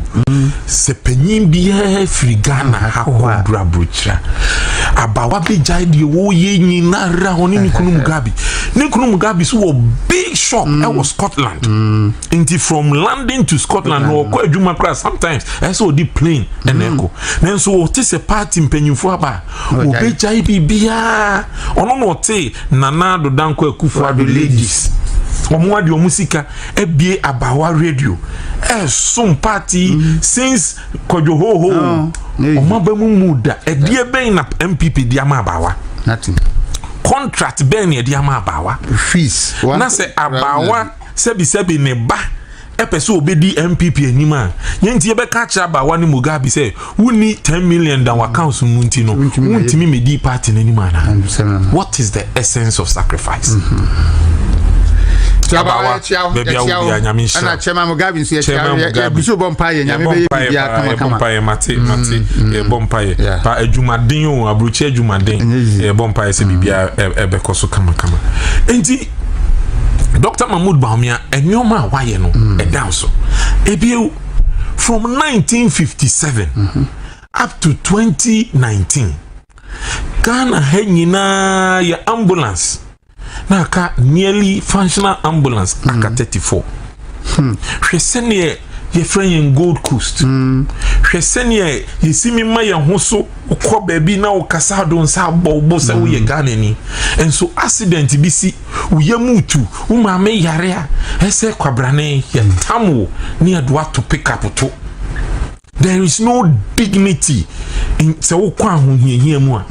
sɛ panyin biara firi Ghana ha kɔ duru aburukyira, Abawa bɛgyae deɛ wɔyɛ nyinara. Ɔne ne kunu Mugabe, ne kunu Mugabe so wɔ big shop ɛwɔ Scotland. Nti from London to Scotland na ɔkɔ adwuma koraa, sometimes ɛsɛ ɔde plane ɛna ɛkɔ. Nanso ɔte sɛ party mpanyinfoɔ aba a, ɔbɛgyae biribiara. Ɔno na ɔte Nana Addo Dankwa Akufo Addo ladies, ɔmo ade ɔmo sika ebie Abawa Radio, ɛsom party since Kwadwo Hoho. Ɔmo aba mu mu da ɛdeɛ bɛn na NPP di ama Abawa? Nothing. Contract bɛn na ɛde ama Abawa? Fees. Na sɛ Abawa sɛbisɛbi ne ba ɛpɛ sɛ obɛdi NPP anim a, yɛn ti yɛbɛka akyerɛ Abawa ne Mugabe sɛ wonni 10 million dan w'accounts mu nti no wontumi mɛdi party n'anim ana? What is the essence of sacrifice? Abawa, baabi a wo bia, Nyame nhyira. Ɛna Chairman Mugabe nso yɛkyia, yɛgu so bɔ mpaeɛ Nyame bɛyɛ biribiara kama kama. Yɛbɔ mpaeɛ, mate mate, yɛbɔ mpaeɛ pa adwumaden o, aburukyi adwumaden. Yɛbɔ mpaeɛ sɛ biribiara ɛbɛkɔ so kama kama. Nti Dr Mahmood Bawumia, nneɛma a wayɛ no ɛda so ebien. From 1957 up to 2019, Ghana ha nyinaa yɛ ambulance na aka nearly functional ambulance aka 34. Hwɛ sɛneɛ yɛfrɛ yɛn Gold Coast, hwɛ sɛneɛ yɛsi mi ma yɛn ho so kɔ baabi na wokasa do nsa abɔ wo bo sɛ woyɛ Ghana ni. Nso accident bi si, wo yam tu, wo maame yare a, ɛsɛ kwabrane yɛtam wo ne yɛde wato pick up to. There is no dignity in sɛ wokɔ ahohiahia mu a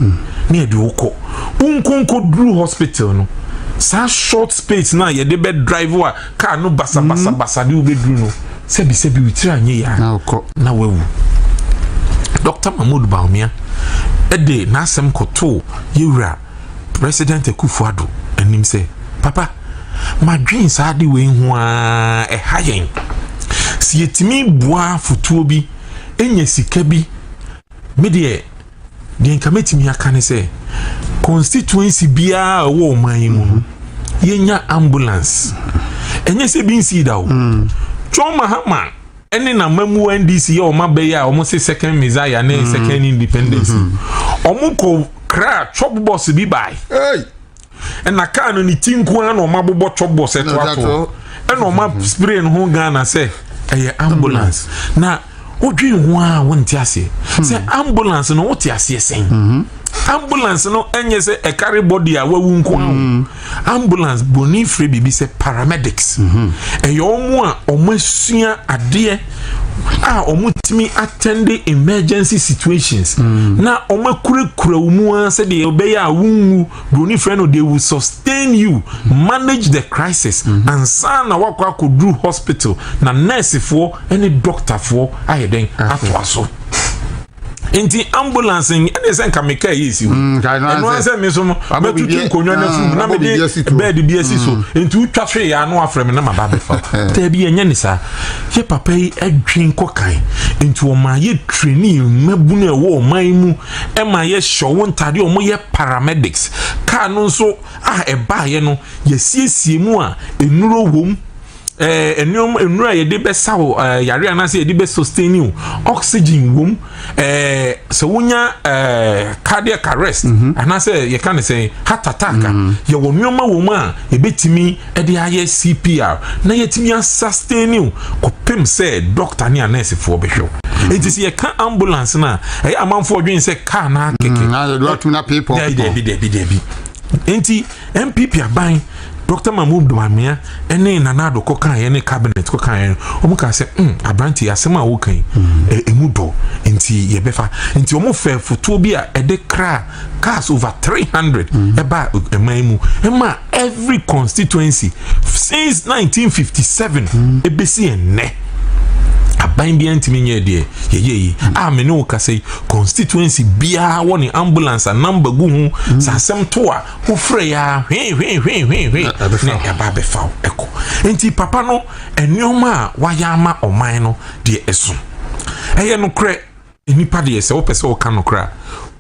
ne yɛde wokɔ wonkonko duru hospital no, saa short space na yɛde bɛ drive a car no basabasabasa de wobɛduru no, sɛbisɛbi wo tiri anyɛ yɛ a na wawu. Dr Mahmood Bawumia ɛde n'asɛm kɔtoo yɛwura President Akufo Addo anim sɛ, papa, madwen saa de wei ho a ɛha yɛn si yɛtumi boa fotuo bi ɛnya sika bi. Me deɛ, deɛ nka mɛtumi aka ne sɛ constituency biara a ɛwɔ ɔman yi mu no yɛnya ambulance. Ɛnyɛ sɛ bi nsii da o. John Mahama ɛne n'amamu NDC yɛ ɔma bɛyɛ a ɔmo se second messiah ne second independence, ɔmo kɔ kra chop box bi bae. Ɛna kaa no ne ti nko ara na ɔmo abobɔ chop box ɛtoato, ɛna ɔmo spray no ho Ghana sɛ ɛyɛ ambulance. Na wodwen ho a, wonte aseɛ sɛ ambulance no, wote aseɛ sɛn? Ambulance no ɛnyɛ sɛ ɛcarry body a wawu nko ara o. Ambulance boni firi biribi sɛ paramedics, ɛyɛ ɔmo a ɔmo asua adeɛ a ɔmo tumi attend emergency situations na ɔmo akurakura wo mu ara sɛdeɛ ɔbɛyɛ a wonwu. Broni frɛ no they will sustain you, manage the crisis ansa na wakɔ akɔduru hospital na nursefoɔ ne doctorfoɔ ayɛ dɛn atoa so. Nti ambulance ɛne sɛ nka meka ɛyɛ esi hɔ, ɛno ansɛ mi so no mɛtutu nkonnwa no afiri mu na mede bed bi asi so. Nti wotwa hwee yɛ ano afrɛ me na ma ba bɛfa taabi. Ɛnyɛ ne saa. Yɛ papa yi adwen kɔ kan nti ɔma yɛ training mmabunu a ɛwɔ ɔman yi mu, ɛma yɛ hyɛ wɔn ntadeɛ, ɔmo yɛ paramedics. Kaa no nso a ɛbaayɛ no, yɛsiesie mu a nnuro wɔ mu. Nneɛma nnuro a yɛde bɛsa wo yare anaasɛ yɛde bɛ sustain wo, oxygen wom. Sɛ wonya cardiac arrest anaasɛ yɛka ne sɛ heart attack a, yɛwɔ nneɛma wɔ mu a yɛbɛtumi de ayɛ CPR na yɛtumi asustain wo kɔpem sɛ doctor ne anɛɛsefoɔ bɛhwɛ wo. Nti sɛ yɛka ambulance no a, ɛyɛ amanfoɔ dwen sɛ car na kɛkɛ. Na yɛde watum na peepɔ. Dabi, dabi, dabi, dabi. Nti NPP aban, Dr Mahmood Bawumia ne Nana Addo kɔkaeɛ ne cabinet kɔkaeɛ no, wɔn kaa sɛ aberante, asɛm a woka yi emu dɔ, nti yɛbɛfa. Nti wɔn fɛ fotoɔ bi a ɛde kra cars over 300 ɛba ɛman mu, ɛma every constituency. Since 1957 ebesi ɛnnɛ, aban biara ntumi nyɛ deɛ yɛyɛ yi a me ne wo kasa yi. Constituency biara wɔ ne ambulance a number gu ho sɛ asɛm to a, wofrɛ yɛ a, hwee hwee hwee hwee hwee ɛbɛfa ne wo. Ɛba abɛfa wo ɛkɔ. Nti papa no, nneɛma a wayɛ ama ɔman no deɛ, ɛso ɛyɛ nokorɛ. Nipa deɛ, sɛ wopɛ sɛ woka nokorɛ a,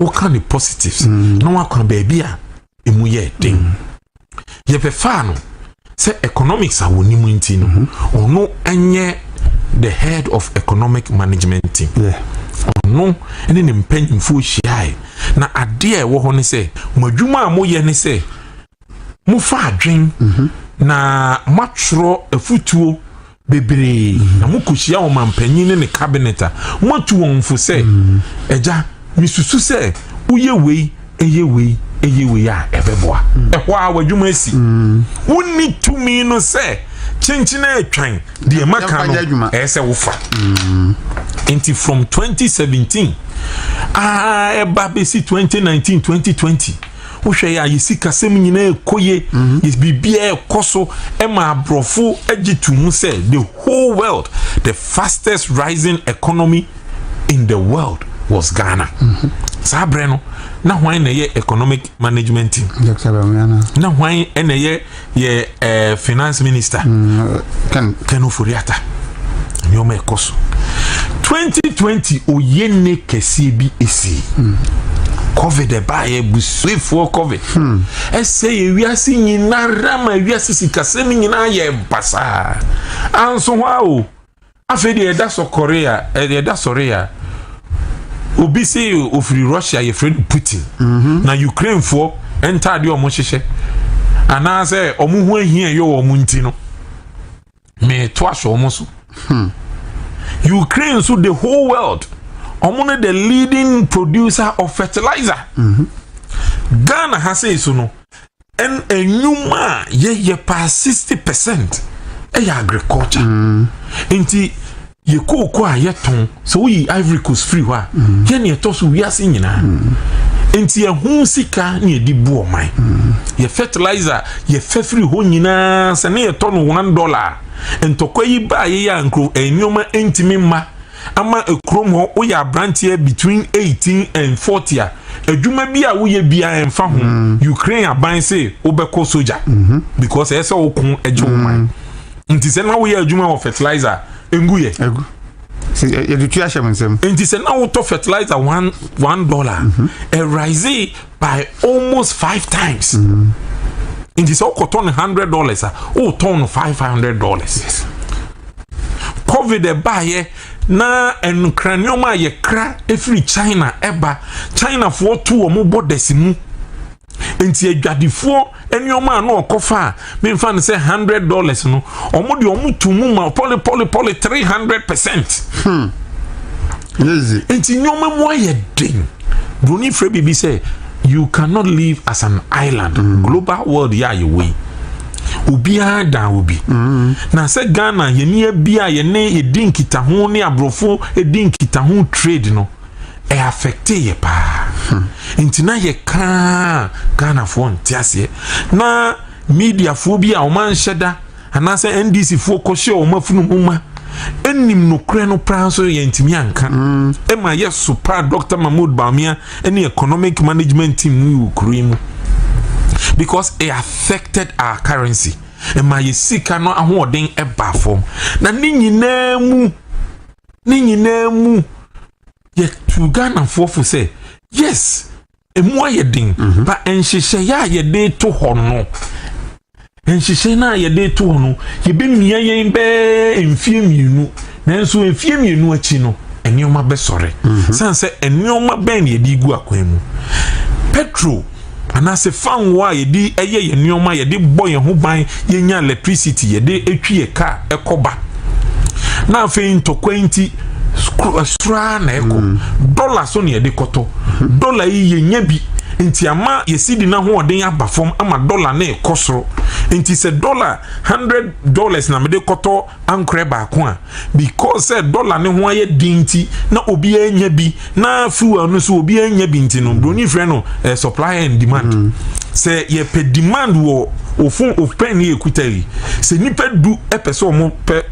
woka ne positives na wakɔ baabi a ɛmu yɛ den. Yɛbɛfaa no sɛ economics a wɔnim nti no, ɔno nyɛ the head of economic management team. Ɔno ne ne mpanyimfoɔ hyiae na adeɛ a ɛwɔ hɔ ne sɛ, mo adwuma a moyɛ ne sɛ mofa adwen na moatwerɛ afutuo bebree na mokɔhyia ɔmampanyin ne ne cabinet a, moatu wɔn fo sɛ, agya, mesusu sɛ woyɛ wei, ɛyɛ wei, ɛyɛ wei a, ɛbɛboa. Ɛhɔ a w'adwuma asi, wonni tumi no sɛ kyenkyene atwan deɛ maka Yɛmfa no nyɛ adwuma. Ɛyɛ sɛ wofa. Nti from 2017 a ɛba bɛsi 2019, 2020, wohwɛ yɛ a, yɛsi kasɛm nyinaa ɛkɔ ye, yɛ biribiara ɛkɔ so, ɛma aborɔfo agye to mu sɛ the whole world, the fastest rising economy in the world was Ghana. Saa berɛ no, na hwan na ɛyɛ economic management team? Dr. Bawumia. Na hwan na ɛyɛ yɛ finance minister? Ken. Ken Ofori-Atta. Nneɛma ɛkɔ so 2020, oyɛ ne kɛseɛ bi esi COVID ɛbaayɛ, busuefoɔ COVID ɛsɛ yɛ wiase nyinara ma wiase sikasɛm nyinaa yɛ basaa. Anso hɔ a o, afei deɛ ɛda sɔkɔre a ɛda sɔre a, obi se ofiri Russia, yɛfrɛ no Putin, na Ukrainefoɔ ntaadeɛ a ɔmo hyehyɛ anaasɛ ɔmo ho ahia ɛyɛ wɔn nti no, meeto ahyɛ ɔmo so. Ukraine nso, the whole world, ɔmo no the leading producer of fertilizer. Ghana ha sei so no, ɛn enyuma a yɛyɛ paa, 60% ɛyɛ agriculture. Nti yɛ kooko a yɛtɔn, sɛ woyi Ivory Coast firi hɔ a, yɛne ɛtɔ so wiase nyinaa. Nti ɛho sika ne yɛde bu ɔman. Yɛ fertilizer yɛfɛ firi hɔ nyinaa, sɛ ne yɛtɔ no $1, ntɔkwa yi baa yɛyɛ a, nkuro nneɛma ntumi mma ama kurom hɔ. Woyɛ aberanteɛ between 18 and 40 a, adwuma bi a woyɛ biara mfa ho. Ukraine aban se wobɛkɔ soja because ɛyɛ sɛ woko agye wo man. Nti sɛ na woyɛ adwuma wɔ fertilizer ngu yɛ. Egu. Sɛ yɛde tu ahyɛ mo nsam. Nti sɛ na wotɔ fertilizer $1, ɛ rise by almost five times. Nti sɛ wokɔtɔ no $100 a, wotɔn no $500. COVID ɛbaayɛ na nkra nneɛma a yɛkra efiri China ɛba, Chinafoɔ to wɔn borders mu. Nti adwadifoɔ nneɛma a na ɔkɔfa a, memfa no sɛ $100 no, ɔmo de ɔmo to mu ma pɔle pɔle pɔle 300%. Yezi. Nti nneɛma mu ayɛ den. Broni frɛ biribi sɛ you cannot live as an island. Global world yɛ ayɛ wei, obiara dan obi. Na sɛ Ghana yɛni bi a yɛne yɛdi nkitaho ne aborɔfo di nkitaho, trade no ɛ affect yɛ paa. Nti na yɛ kaa Ghanafoɔ nte aseɛ na mediafoɔ bi a wɔn anhyɛ da anaasɛ NDC foɔ kɔhyɛ wɔn afunu mu ma ɛnim nokorɛ no paa nso, yɛntumi anka ɛma yɛ so paa. Dr Mahmood Bawumia ne economic management team mu wɔ kuro yi mu because it affected our currency, ɛma yɛ sika no ahoɔden ɛba fam. Na ne nyinaa mu yɛtu Ghanafoɔ fo sɛ yes, emu ayɛ den ba, nhyehyɛeɛ a yɛde to hɔ no Nhyehyɛ no a yɛde to hɔ no, yɛbɛmia yɛn bɛɛ mfie 2, nanso mfie 2 akyi no nneɛma bɛsɔre. San sɛ nneɛma bɛn na yɛde gu akwan mu? Petrol anaasɛ fango a yɛde ɛyɛ yɛn nneɛma, yɛde bɔ yɛn ho ban, yɛnya electricity, yɛde etwi yɛ car ɛkɔ ba, na afei ntɔkwa nti soro na ɛkɔ. Dollar so na yɛde kɔtɔ. Dollar yi yɛnya bi nti ama yɛsi di n'ahoɔden aba fam ama dollar na ɛkɔ soro. Nti sɛ dollar $100 na mede kɔtɔ ankorɛ baako a, because sɛ dollar ne ho ayɛ den nti na obiara nya bi, na fuel no so obiara nya bi nti no, broni frɛ no supply and demand. Sɛ yɛpɛ demand wɔ ofun o pen yi ekuta yi, sɛ nipa 10 ɛpɛ sɛ ɔmo pɛ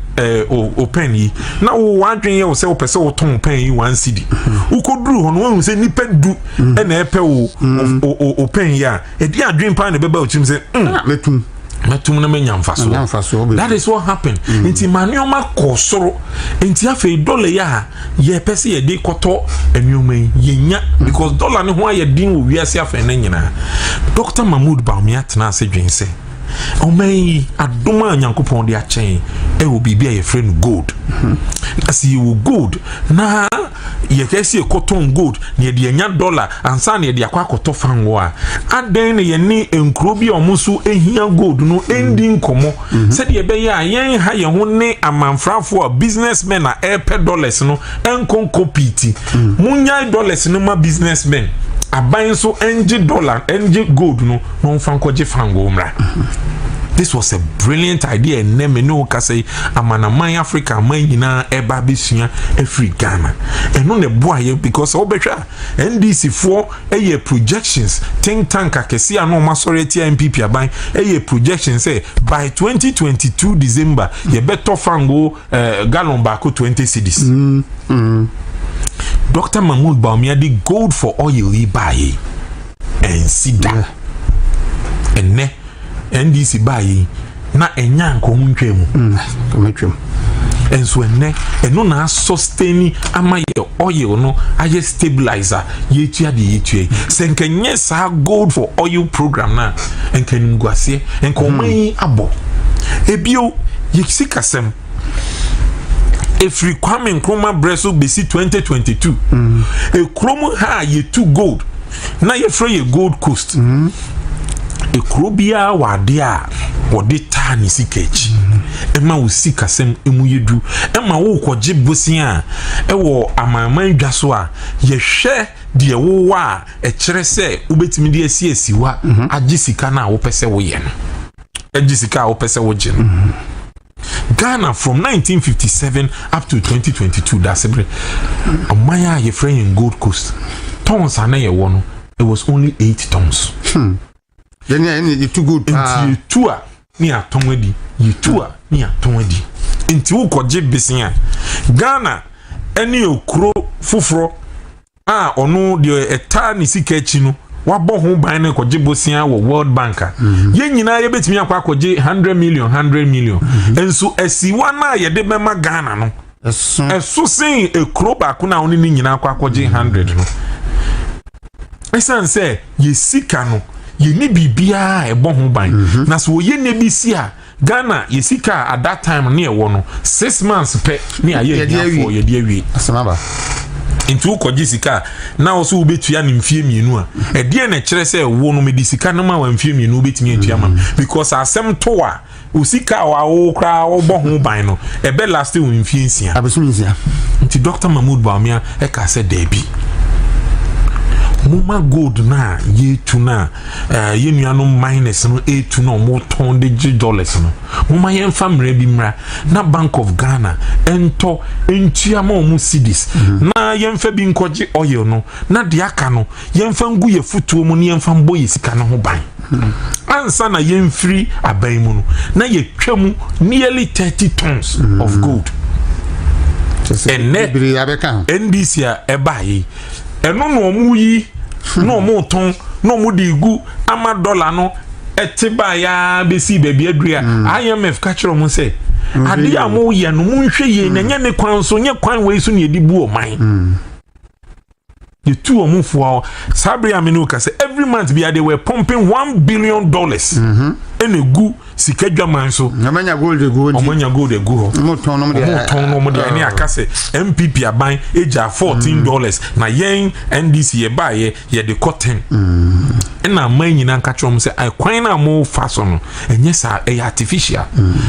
o pen yi, na wo wadwen yɛ wo sɛ wopɛ sɛ wotɔn pen yi 1 cedi, wokɔduru hɔ no wahu sɛ nipa 10 ɛna ɛpɛ wo o pen yi a, ɛdi adwen paa na ɛbɛba wo tirim sɛ mɛtum. Mɛtum na mɛnya Manya mfasoɔ. mfasoɔ bebree. That is what happened. Nti ma nneɛma kɔ soro nti afei dollar yi a yɛpɛ sɛ yɛde kɔtɔ nneɛma yi yɛnya, because dollar ne ho ayɛ den wɔ wiase afɛn ne nyinaa. Dr Mahmood Bawumia tena ase dwen sɛ ɔman yi adom a Nyankopɔn de akyɛn ɛwɔ biribi a yɛfrɛ no gold, na sɛ yɛwɔ gold na yɛkɛ sɛ yɛkɔtɔn gold na yɛde anya dollar ansa na yɛde akɔ akɔtɔ fango a, adɛn na yɛne nkuro bi a ɔmo nso ehia gold no ɛndi nkɔmmɔ sɛdeɛ ɛbɛyɛ a yɛn ha yɛn ho ne amanfrafoɔ a businessmen a ɛrepɛ dollars no ɛnkɔ nkɔpiiti? Munyae dollars no ma businessmen, aban nso ɛngye dollar, ɛngye gold no na ɔmfa nkɔgye fango mmra. This was a brilliant idea. Ɛnɛ me ne wo kasa yi, amanaman Africa aman nyinaa ɛba abɛsua afiri Ghana. Ɛno na ɛboa yɛ, because wobɛhwɛ a, NDC foɔ ɛyɛ projections, think tank akɛse a na ɔmo asɔre atia NPP aban ɛyɛ projections sɛ by 2022 December yɛbɛtɔ fango gallon baako 20 cedis. Dr Mahmood Bawumia de gold for oil yi baayɛ ɛnsi da. Ɛnɛ NDC baayɛ yi na ɛnya nkɔho ntwa mu. Ɔmɛtwam. Nso ɛnɛ ɛno na asustain ama yɛ oil no ayɛ stabilizer. Yɛtua deɛ yɛtua yi, sɛ nka nyɛ saa gold for oil program na nka nimguaseɛ nka ɔman yi abɔ. Ebio, yɛsi kasɛm efiri Kwame Nkrumah brɛ so besi 2022, ekurom ha a yɛtu gold na yɛfrɛ yɛ Gold Coast. Ekuro biara wɔ adeɛ a wɔde taa ne sika akyi ɛma wo sikasɛm emu yɛ du, ɛma wo kɔgye bosia a ɛwɔ amanaman dwa so a, yɛhwɛ deɛ wowɔ a ɛkyerɛ sɛ wobɛtumi de asi asiwa agye sika no a wopɛ sɛ woyɛ no, agye sika a wopɛ sɛ wogye no. Ghana from 1957 up to 2022, dasebere ɔman a yɛfrɛ yɛn Gold Coast, tons a na yɛwɔ no, it was only 8 tons. Yɛne a yɛne yɛtu gold paa. Nti yɛtu a ne yɛatɔn adi, yɛtu a ne yɛatɔn adi. Nti wokɔgye besia Ghana ɛne okuro foforɔ a ɔno deɛ ɛtaa ne sika akyi no wabɔ ho ban no kɔgye bosia wɔ World Bank a, yɛn nyinaa yɛbɛtumi akɔ akɔgye 100 million 100 million, nso asiwa no a yɛde bɛma Ghana no ɛso. Ɛso sen ekuro baako na ɔne ne nyinaa akɔ akɔgye 100 no, ɛsiane sɛ yɛ sika no yɛni biribiara a ɛbɔ ho ban. Na sɛ wɔyɛ nne bi si a, Ghana yɛ sika a at that time ne ɛwɔ no, 6 months pɛ ne ayɛ Yɛde ahiafoɔ awie. Yɛde awie. Asɛm aba. Nti wokɔgye sika a na wo so wobɛtua ne mfie 2 a, ɛdeɛ na ɛkyerɛ sɛ wo no mede sika no ma wa mfie 2 wobɛtumi atua ma no? Because asɛm to a, wo sika a wawo koraa wobɔ ho ban no ɛbɛ last wo mfie 6. Abosom 6. Nti Dr Mahmood Bawumia ɛka sɛ daabi, moma gold no a yɛtu no a yɛn nuanom miners no ɛtu no a ɔmotɔn de gye dollars no, moma yɛmfa mmerɛ bi mmra na Bank of Ghana ɛntɔ ntua ma ɔmo cedis na yɛmfa bi nkɔgye oil no, na deɛ aka no yɛmfa ngu yɛ fotuo mu na yɛmfa mbɔ yɛ sika no ho ban. Ansa na yɛmfiri aban mu no, na yɛtwa mu nearly 30 tons of gold. Ɛnnɛ bebree abɛka ho. NDC a ɛbaa yi, ɛno na ɔmo yi na ɔmo tɔn na ɔmo de gu ama dollar no ɛte baa yaa bɛsi baabi aduru a IMF ka kyerɛ ɔmo sɛ adeɛ a mo yɛ no, mo nhwɛ yie na nyɛ ne kwan so, nyɛ kwan wei so na yɛde bu ɔman. Yɛtu wɔn fo a, saa bere a me ne wo ka sɛ every month bia they were pumping $1 billion ɛna egu sika dwaman so. Wɔn anya gold egu hɔ nti. Wɔn anya gold egu hɔ. Wɔn tɔn nom deɛ. Wɔn tɔn nom deɛ ɛne aka sɛ NPP aban egya $14 na yɛn NDC yɛ ba yɛ yɛde kɔ 10. Ɛna aman nyinaa nka kyerɛ wɔn sɛ ɛkwan na wɔn fa so no ɛnyɛ saa, ɛyɛ artificial.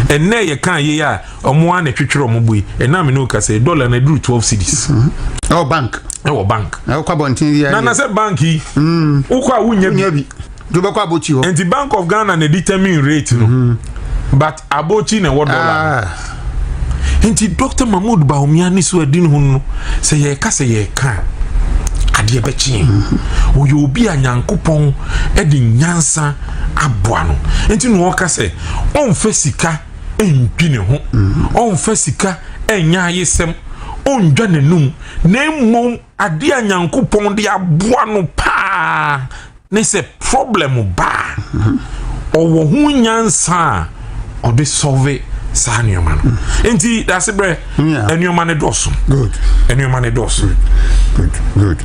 Ɛnɛ yɛ kan yɛ a wɔn a na ɛtwitwere wɔn bo yi, ɛna mi ne wo ka sɛ dollar na eduru 12 cedis. Ɛwɔ bank. Ɛwɔ bank. Na wokɔ abɔnten bi. Na sɛ bank yi wokɔ a wonya bi. Bi de wobɛkɔ abɔkyi hɔ. Nti Bank of Ghana na determine rate no but abɔkyi na ɛwɔ dollar. Nti Dr Mahmood Bawumia ne so adi ne ho no sɛ yɛreka sɛ yɛreka adeɛ bɛkyeɛ, ɔyɛ obi a Nyankopɔn de nyansa aboa no, nti na ɔka sɛ ɔmfa sika ntwi ne ho, ɔmfa sika ɛnyɛ ayesɛm, ɔndwa n'anum, na mmom adeɛ a Nyankopɔn de aboa no paa ne sɛ problem baa, ɔwɔ ho nyansa a ɔde solve saa nneɛma no. Nti dase berɛ nneɛma no dɔɔso. Nneɛma no dɔɔso. Good, good,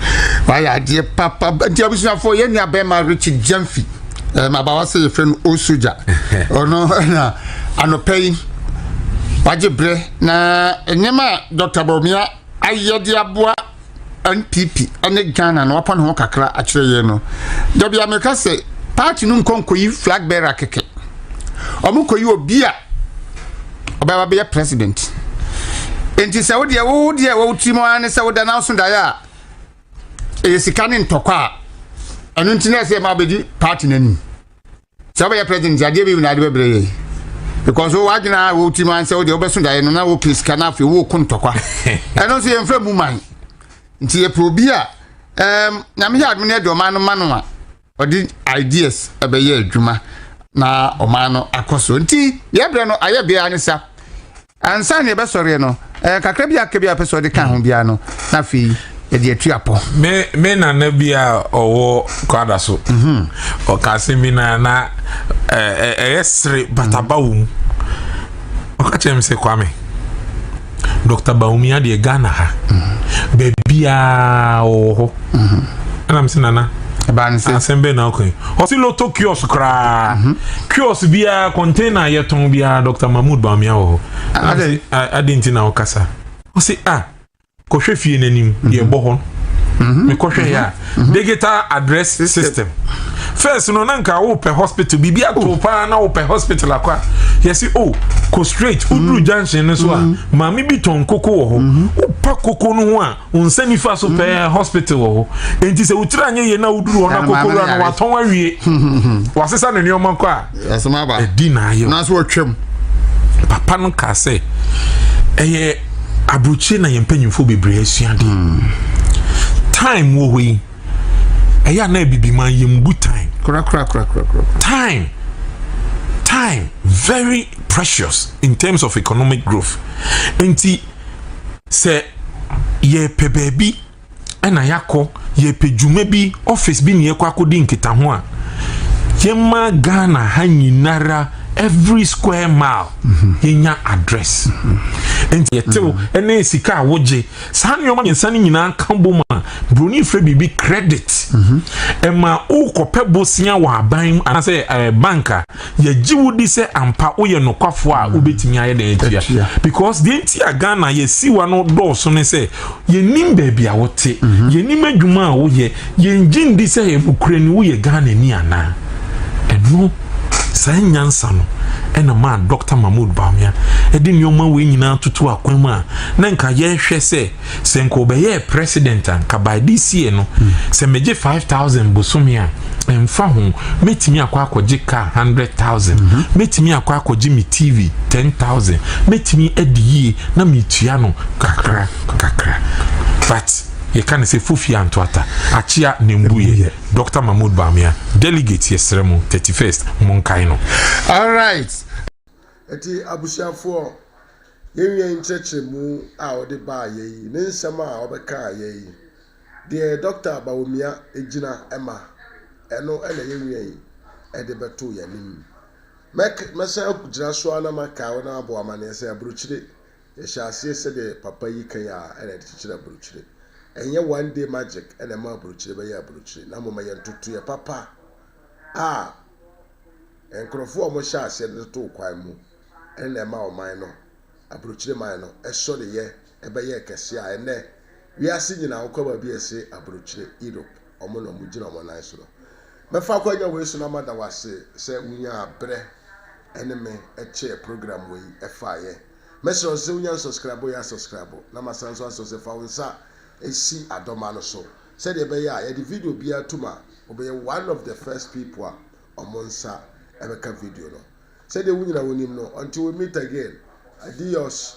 wayɛ adeɛ papa. Nti abusuafoɔ, yɛn nua bɛrima Richard Gyamfi, abawa sɛ yɛfrɛ no Osoja, ɔno na anɔpɛ yi wagye berɛ na nneɛma a Dr Bawumia ayɛ de aboa NPP ne Ghana na wapa ne ho kakra akyerɛ yɛn no. Dabi a meka sɛ party no nkɔ nkɔyi flag bearer kɛkɛ, ɔmo kɔyi obi a ɔbɛba bɛyɛ president. Nti sɛ wodeɛ wo deɛ wɔ tirim ara ne sɛ woda n'aso daeɛ a ɛyɛ sika ne ntɔkwa a, ɛno nti na ɛsɛ ɛma abɛdi party n'anim sɛ wobɛyɛ president. Adeɛ bi na ade bɛbrɛ yɛ because wo wadwene a wo tirim ara sɛ wodeɛ wobɛso daeɛ no na wopɛ sika no, afei woko ntɔkwa, ɛno nso yɛmfrɛ mu man. Nti yɛpɛ obi a Nyame yɛ adom no yɛde ɔman no ma no a ɔde ideas ɛbɛyɛ adwuma na ɔman no akɔ so. Nti yɛbrɛ no ayɛ biara ne sa ansa ne yɛbɛsɔreɛ no, kakra bi aka bi a pɛ sɛ ɔde ka ho biara no, na afei yɛde atu apɔ. Me nana bi a ɔwɔ kwada so, ɔka asɛm bi na ɛyɛ sere bataba wɔ mu. Ɔka kyerɛ me sɛ, "Kwame, Dr Bawumia deɛ, Ghana ha baabiaa ɔwɔ hɔ." Ɛna me sɛ, "Nana, ɛbaa ne sɛ asɛm bɛɛ na ɔka yi?" Ɔsi lotto kiosk koraa, kiosk biara, container yɛtɔn biara, Dr Mahmood Bawumia wɔ hɔ. Ade? Ade nti na ɔkasa? Ɔsi, "Ah, kɔhwɛ fie n'anim deɛ ɛbɔ hɔ no." Mekɔhwɛ yɛ a, digital address system. First no, na nka wopɛ hospital biribi ato paa na wopɛ hospital akɔ a, yɛsi o kɔ straight, woduru junction no so a, maame bi tɔn koko wɔ hɔ, wopa koko no ho a, wo nsa nifa so pɛɛ, hospital wɔ hɔ. Enti sɛ wotiri anyɛ yie na woduru hɔ na Na koko maame no wura no yare. watɔn awie, wasesa ne nneɛma kɔ a, asɛm aba. Ɛdi na ayɛ. Na so wɔtwam. Papa no kaa sɛ ɛyɛ aburokyire na yɛn mpanyinfoɔ bebree asua de time wɔ hɔ yi, ɛyɛ a na abibiman yɛn bu time. Korakorakorakorakora. Time very precious in terms of economic growth. Nti sɛ yɛpɛ baabi ɛna yɛakɔ, yɛpɛ dwuma bi, office bi ne yɛkɔ akɔdi nkitaho a, yɛma Ghana ha nyinara every square mile yɛnya address. Nti yɛtew ɛne sika a wogye saa nneɛma mmiɛnsa no nyinaa ka bom a, broni frɛ biribi credit. Ɛma wokɔpɛ bosia wɔ aban mu anaasɛ bank a, yɛgye wo di sɛ ampa woyɛ nokwafoɔ a wobɛtumi ayɛ dɛn atua. Atua. Because deɛ nti a Ghana yɛsiwa no dɔɔso ne sɛ yɛnim baabi a wote, yɛnim adwuma a woyɛ, yɛngye ndi sɛ yɛ nokorɛ ni woyɛ Ghana ni anaa. Ɛno saa nyansa no ɛna maa Dr Mahmood Bawumia ɛde nneɛma wei nyinaa toto akwan mu a na nka yɛhwɛ sɛ nka ɔbɛyɛɛ president a, nka by this year no, sɛ megye 5000 bosome a, ɛmfa ho, mɛtumi akɔ akɔgye car 100,000, mɛtumi akɔ akɔgye me TV 10,000, mɛtumi adi yie na metua no kakra kakra. But yɛka ne sɛ fofi antoata akyea ne mbuyɛ. Dr Mahmood Bawumia, delegate, yɛsrɛ mu, 31st monkae no. All right. Nti abusuafoɔ, yɛn nkyerɛkyerɛmu a ɔde baa yɛ yi ne nsɛm a ɔbɛkaa yɛ yi deɛ, Dr Bawumia gyina ma ɛno ɛna yɛn nua yi ɛde bɛto yɛn anim. Mɛsan gyina so ara na maka wɔn abɔ amaneɛ sɛ aburokyire yɛhyɛ aseɛ sɛdeɛ papa yi kan a ɛna yɛde kyekyere aburokyire. Ɛnyɛ one day magic na ɛma aburokyire bɛyɛ aburokyire, na mmom ɛyɛ ntotoeɛ papa a nkurɔfoɔ a wɔhyɛ aseɛ de totoo kwan mu na ɛma ɔman no, aburokyire man no, sɔreyɛ bɛyɛɛ kɛseɛ a ɛnnɛ wiase nyinaa wokɔ baabi a ɛse aburokyire, Europe, wɔn na wɔgyina wɔn nan so no. Mɛfa akwanya wei so na mada wo ase sɛ wonyaa berɛ ne me kyɛɛ program wei faeɛ. Mɛsrɛ wo sɛ wonya nsɔskraibo yɛ asɔskraibo na masan nso asrɛ wo sɛ fa wo nsa si adɔma no so sɛdeɛ ɛbɛyɛ a yɛde video biara tom a wobɛyɛ one of the first people a wɔn nsa bɛka video no. Sɛdeɛ wo nyina wonim no, until we meet again, adios.